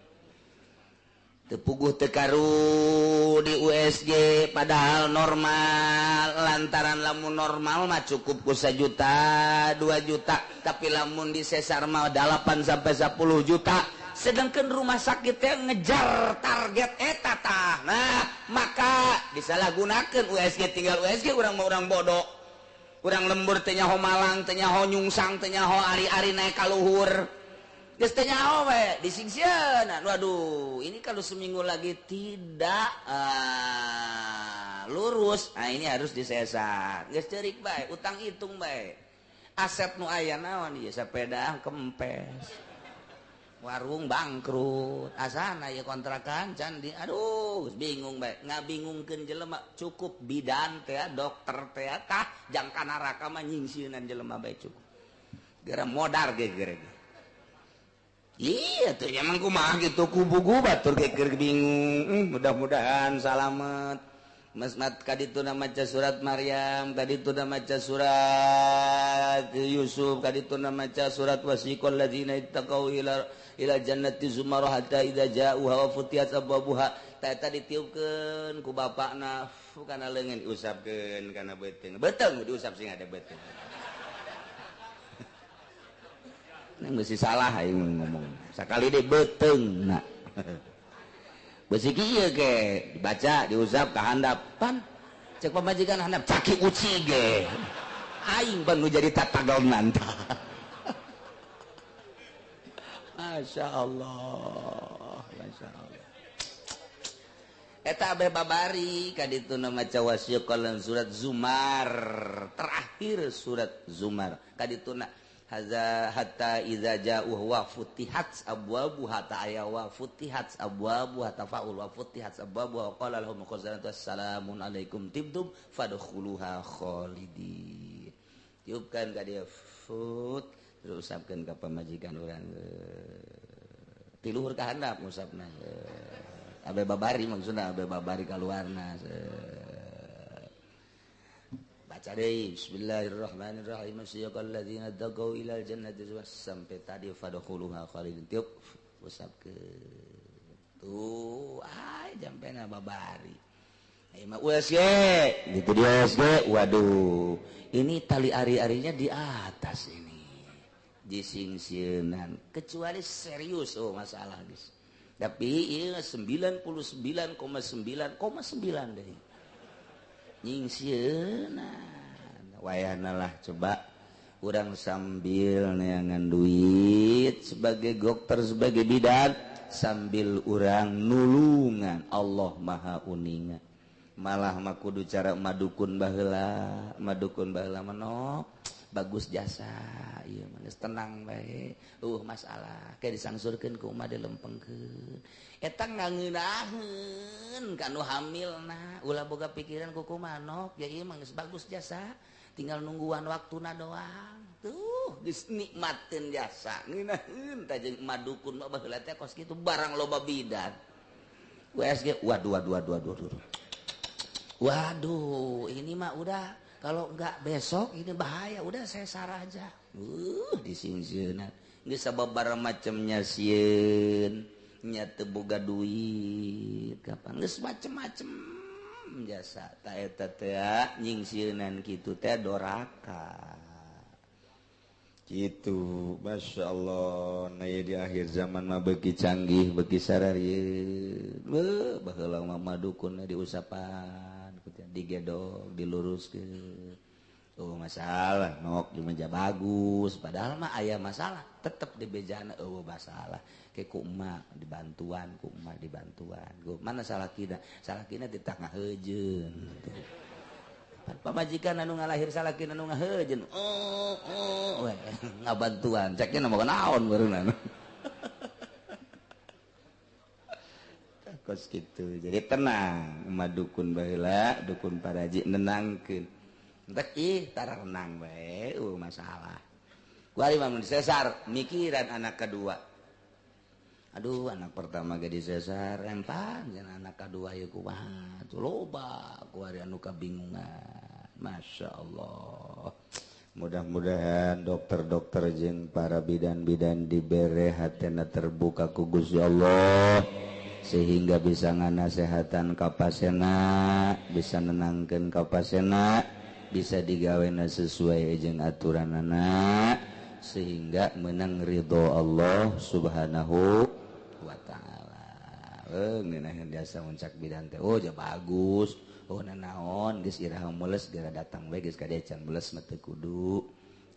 Teu puguh teu karu di USG padahal normal, lantaran lamun normal mah cukup ku 1 juta, 2 juta, tapi lamun disesar mah 8 sampai 10 juta. Sedangkan rumah sakit yang ngejar target eta tah. Nah, maka disalahgunakeun USG tinggal USG urang mah urang bodoh. Urang lembur teh nyaho Malang, teh nyaho nyungsang, teh nyaho ari-ari naik ka luhur. Geus teh nyaho we disingsieunan. Waduh, ini kalau seminggu lagi tidak lurus. Nah, ini harus disesar. Geus ceurik bae, utang hitung bae. Aset nu aya naon ieu sepeda kempes. Warung bangkrut, asana ya kontrakan candi, aduh bingung bae, ngabingungkeun jelema cukup bidan teh, dokter teh, tah jangka neraka mah nyingsieunan jelema bae cukup. Gara modar ge geure. Iya tuh emang kumaha gitu kubugu batur ge keur bingung, mudah-mudahan salamet. Mas mat kaditu na maca surat Maryam, kaditu na maca surat Yusuf, kaditu na maca surat wasiqal ladzina ittaqau ila jannati zumara hatta idza ja'uha wa futiyat abwabuha. Ta eta ditiupkeun ku bapakna kana leungeun diusapkeun kana beuteung. Beuteung diusap sing ada beuteung. Nang beusi salah aing ngomong. Sakali deui beuteungna. Besi kieu ge dibaca diusap ka handap pan cek pamajikan handap caki uci ge aing pan nu jadi tatagonan. Masya Allah, Masya Allah. Eta abeh babari kaditu maca wasiqal surat Zumar terakhir surat Zumar kadituna haza hatta idza ja'u wa futihat abwabuha ta'aya wa futihat abwabuha tafa'ul wa futihat abwabuha wa qala lahum khazanatu assalamun alaikum tibtum fadkhuluha khalidin. Tiupkan ka dia fut terus usapkeun ka pamajikan urang ti luhur ka handap ngusapna abe babari maksudna abe babari kaluarna. Baca deui bismillahirrahmanirrahim siyaqal ladzina taqau ilal jannati sampai tadi fadkhuluha khalidin tiup usapkeun tuh ai jampena babari ai mah USG gitu di USG waduh ini tali ari-arinya di atas ini disingsieunan kecuali serius oh masalah guys tapi ieu 99,9,9 deui nyingsieunan wayahna lah coba urang sambil neangan duit sebagai dokter sebagai bidan sambil urang nulungan Allah Maha uninga malah mah kudu cara madukun baheula manok bagus jasa ieu mah geus tenang bae eueuh masalah ke disangsurkeun ku emak dilempengkeun eta ngangeunaheun ka nu hamilna ulah boga pikiran ku kumaha nok ya ieu mah geus bagus jasa tinggal nungguan waktuna doang tuh geus nikmateun jasa ngeunaheun tah jeung emak dukun mah baheula teh kos kitu barang loba bidan USG waduh waduh waduh waduh waduh ini mah udah kalau enggak besok ini bahaya udah sesar aja disingsieunan geus sababaraha macamnya sieun nya teu boga duit kapan geus macem-macem jasa ta eta teh nyingsieunan kitu teh doraka gitu. Masya Allah nah di akhir zaman mah beuki canggih beuki sararieun beuh baheula mah dukun diusapan digedog diluruskeun oh masalah nok jeung bagus padahal mah aya masalah tetep dibejana eueuh masalah ke ku emak dibantuan ku emak dibantuan mana salakina salakina di tengah heujeun pamajikan anu ngalahir salakina anu ngahejeun oh oh we ngabantuan ceknya nama naon barunan kos kitu jadi tenang emak dukun baheula dukun paraji nenangkeun entek ih tara renang bae eueuh masalah kuari mah mun sesar mikiran anak kedua aduh anak pertama ge disesar empan jeung anak kedua ieu kumaha tuh loba kuari anu kabingungan. Masya Allah mudah-mudahan dokter-dokter jeung para bidan-bidan dibere hatena terbuka ku Gusti Allah sehingga bisa nganasehatan ka pasena bisa nenangkeun ka pasena bisa digawena sesuai jeung aturanana sehingga menang ridho Allah Subhanahu wa ta'ala. Ngeunaheun jasa muncak bidan teh oh ja bagus oh nanaon geus iraha mules geura datang we geus ka can mules mah teu kudu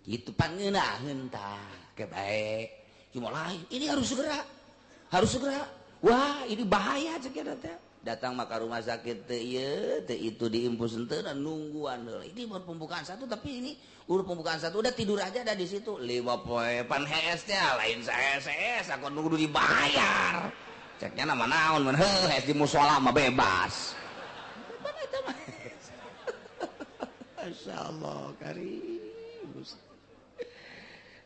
kitu pangeunaheun tah ke bae cuma lain ini harus segera wah ini bahaya cek teh datang maka rumah sakit teu ieu teu itu diimpus henteu nungguan heula ini baru pembukaan satu tapi ini urut pembukaan satu udah tidur aja ada di situ 5 poe pan HS teh lain saes aku nunggu dibayar ceknya nama naon mun heuh HS di musala mah bebas pan eta mah masyaallah karim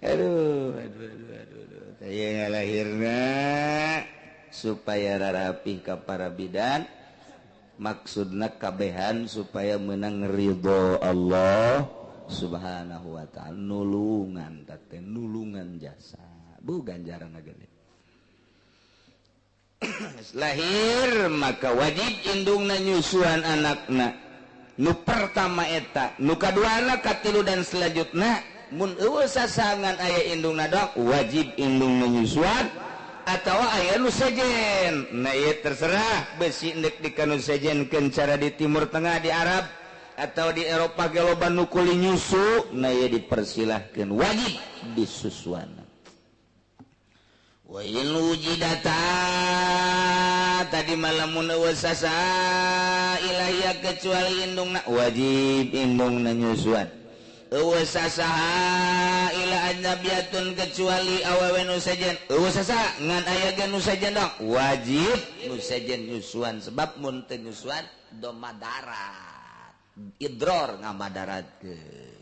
aduh aduh aduh aduh teh ngalahirna supaya rarapih ka para bidan maksudna kabehan supaya menang ridho Allah Subhanahu wa ta'ala nulungan teh nulungan jasa bu ganjaran gede lahir maka wajib indungna nyusuan anakna nu pertama eta nu kaduana katilu dan selanjutna mun eueuh sasangan aya indungna doang wajib indungna nyusuan atau aya nu sejen nah ieu terserah besi ndek dikanu sejenkeun cara di Timur Tengah di Arab atau di Eropa ge loba nu kuli nyusu nah ieu dipersilahkeun wajib disusuan. Wa in wujidata tadi malamun wasasa ilahia kecuali indungna wajib indungna nyusuan wasasaha ila ajnabiyatun kecuali awewe nu sejen wasasa ngan aya ge nu sejen dong wajib nu sejen nyusuan sebab mun teu nyusuan do madarat idror ngamadaratkeun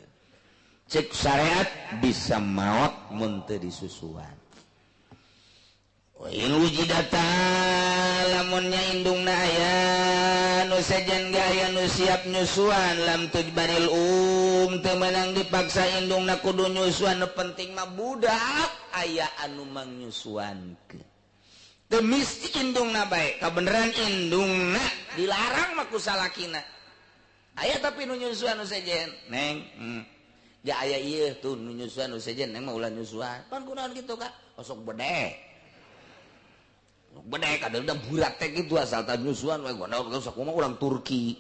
cek syariat bisa maot mun teu disusuan. Wa in wujidata lamunnya indungna aya nu sejen ge aya nu siap nyusuan lam tujbaril teu meunang dipaksa indungna kudu nyusuan nu penting mah budak aya anu mangnyusuankeun teu misti indungna bae kabeneran indungna dilarang mah ku salakina aya tapi nu nyusuan nu sejen neng ja aya ieu tuh nu nyusuan nu sejen neng mah ulah nyusuan pan kunaon kitu ka osok bedeh bedek ada udah burat teh gitu asal tah nyusuan we gono sok mah urang Turki.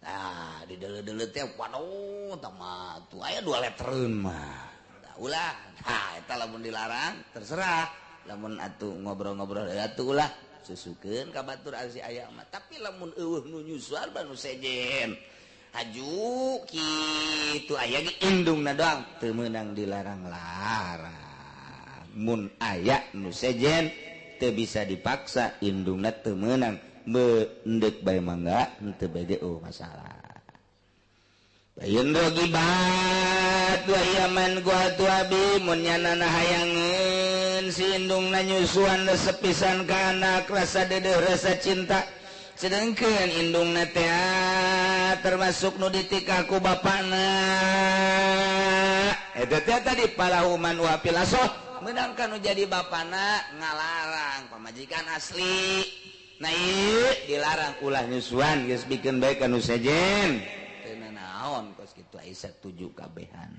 Nah, di deuleu-deuleu teh waduh tah mah tuh aya 2 letreun mah. Tah ulah. Nah, eta lamun dilarang terserah. Lamun atuh ngobrol-ngobrol atuh ulah susukeun ka batur si aya mah. Tapi lamun eueuh nu nyusuan mah nu sejen. Haju kitu aya ge indungna doang teu meunang dilarang-larang. Mun aya nu sejen teu bisa dipaksa indungna teu meunang endek bae mangga henteu bae ge oh masalah. Bayin rogibat wa yaman gua tuabi mun nyanana hayangeun si indungna nyusuan resep pisan ka anak rasa dedeuh rasa cinta sedengkeun indungna teh termasuk nu ditikah ku bapana eta teh tadi palahuman wa pilasoh meunang nu jadi bapana ngalarang pamajikan asli nah ieu dilarang ulah nyusuan geus bikeun bae ka nu sejen teu nanaon kos kitu aya satuju kabehan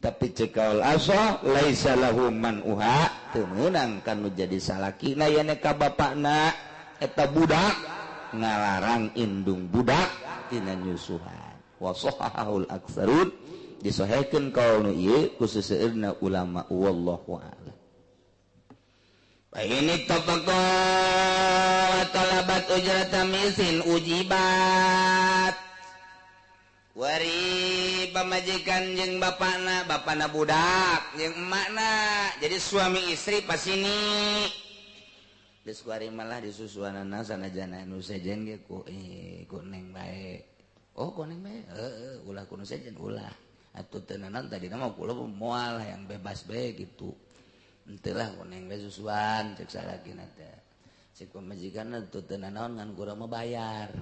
tapi cek kaul asoh laisa lahu man uha teu meunang ka nu jadi salakina yen ka bapana eta budak ngalarang indung budak tina nyusuhan wa sahahul aktsarun disahihkeun kaul nu ieu ku seseueurna ulama wallahu a'lam. Ini tafaqo talabat ujrata misin ujibat wari pamajikan jeung bapana bapana budak jeung emakna jadi suami istri pas ini geus kuari malah disusuanana sanajana nu sejen ge ku ku neng bae oh ku neng bae heueuh ulah ku nu sejen ulah atuh teu naon tadina mah kula moal yang bebas bae gitu henteu lah ku neng bae susuan cek salakina teh cek pamajikan atuh teu nanaon ngan kurang mah bayar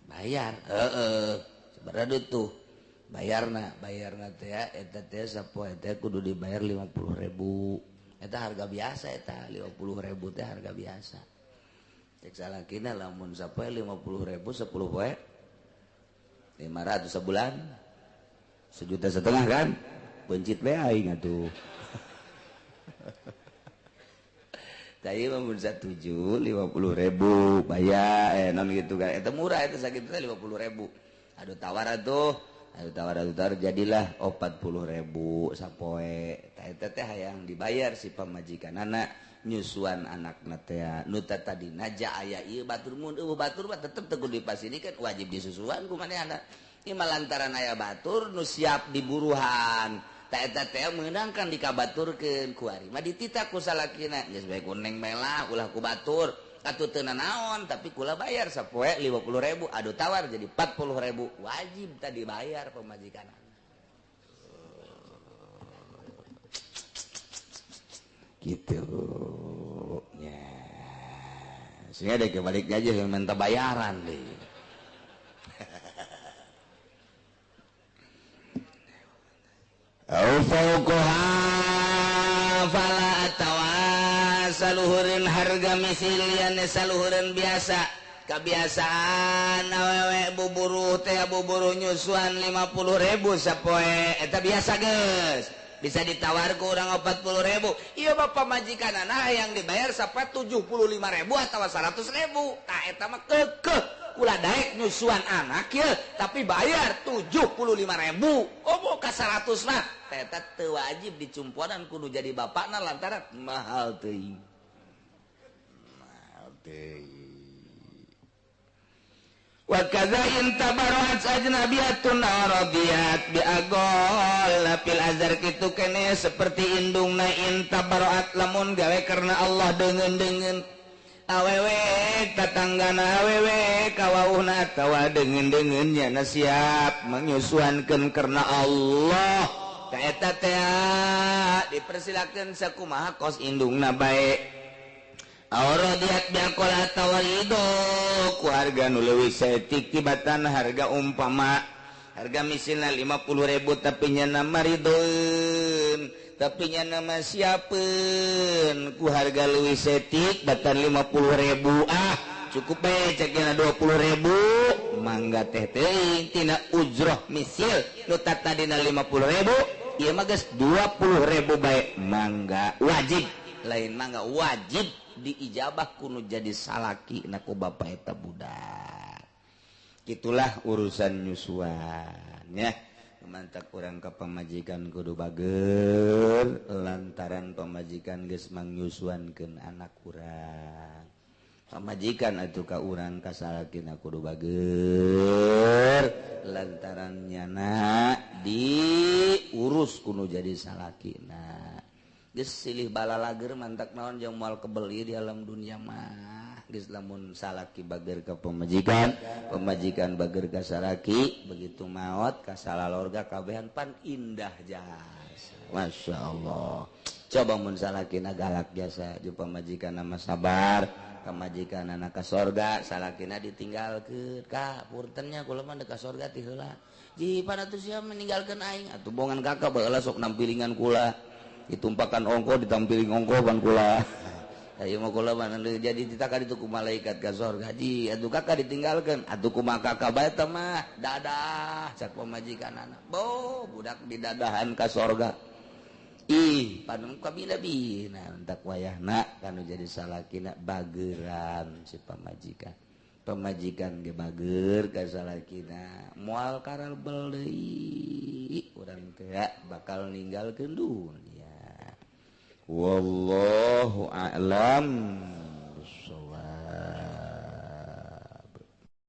bayar heueuh sabaraha tuh bayarna bayarna teh eta teh sapoe teh kudu dibayar 50.000 eta harga biasa eta 50.000 teh harga biasa cek salakina lamun sapoe 50.000 10 poe 500 sebulan 1,5 juta kan bencit bae aing atuh. Tadi mah mun satuju 50.000 bayar non gitu kan eta murah eta sakitu teh 50.000 aduh tawar atuh aduh tawar aduh tawar jadilah 40.000 sapoe eta teh hayang dibayar si pamajikanana nyusuan anakna teh nu tadina ja aya ieu batur mun eueuh batur mah tetep teu kudu dipasini kan wajib disusuan ku manehna ieu mah lantaran aya batur nu siap diburuhan ta eta teh meunang kan dikabaturkeun ku ari mah dititah ku salakina geus bae ku neng bae lah ulah ku batur atuh teu nanaon tapi kula bayar sapoe 50.000 aduh tawar jadi 40.000 wajib tadi bayar pamajikan gitu ya sehingga deh kebalik aja yang minta bayaran deh. Au fauqaha fala atawa saluhureun harga misilian saluhureun biasa kebiasaan awewe buburuh teh buburuh nyusuan 50.000 sapoe eta biasa geus bisa ditawar ku urang 40.000 ieu mah pamajikanana yang dibayar sapoe 75.000 atawa 100.000 tah eta mah keukeuh ulah daek nyusuan anak ye tapi bayar 75.000 oh ka 100 mah eta teu wajib dicumponan kudu jadi bapakna lantaran mahal teuing mahal teuing wa kadza in tabarrat ajnabiyatun radiyat bi agol fil azhar kitu kene seperti indungna in tabarrat lamun gawe karena Allah deungeun-deungeun awewe tatanggana awewe kawauhna atawa deungeun-deungeun nya siap menyusuankeun karena Allah ka eta teh dipersilakeun sakumaha kos indungna bae auradiat biaqola tawarido ku harga nu leuwih saeutik tibatan harga umpama harga misilna 50.000 tapi nya maridoeun tapi nya nama siapeun ku harga leuwih saeutik batan 50.000 ah cukup bae cek nya 20.000 mangga teh teuing tina ujroh misil nu tadina 50.000 ieu mah geus 20.000 bae mangga wajib lain mangga wajib diijabah kuno jadi salaki na ku bapa eta budak. Itulah urusan nyusuan ya. Mantap urang ka pamajikan kudu bager lantaran pamajikan geus mangnyusuankeun anak urang. Pamajikan atuh ka urang ka salakina kudu bager lantaran nyana diurus kudu jadi salakina. Geus silih balalager mantak naon jeung moal kebeli di alam dunia mah. Geus lamun salaki bager ka pamajikan, pamajikan bager ka salaki, begitu maot ka salalorga kabehan pan indah jasa. Masya Allah. Coba mun salakina galak jasa jeung pamajikan mah sabar, pamajikan anak ka sorga, salakina ditinggalkeun. Ka puntennya kula mah ka sorga ti heula. Ji pan atuh sia meninggalkeun aing, atuh bongan kakak baheula sok nampilingan kula. Ditumpakan ongko ditampiling ongko ban kula. Ayo mah kula mah jadi ditaka ditu ku malaikat ka sorga. Ji atuh kakak ditinggalkeun, atuh kumaha kakak bae teh mah dadah cak pamajikan anak. Bo budak didadahan ka sorga. Ih, panung kabila-bila entak wayahna kanu jadi salakina bageran si pamajikan. Pamajikan ge bager ka salakina, moal karalbel deui urang teh bakal ninggalkeun dunia. Wallahu a'lam.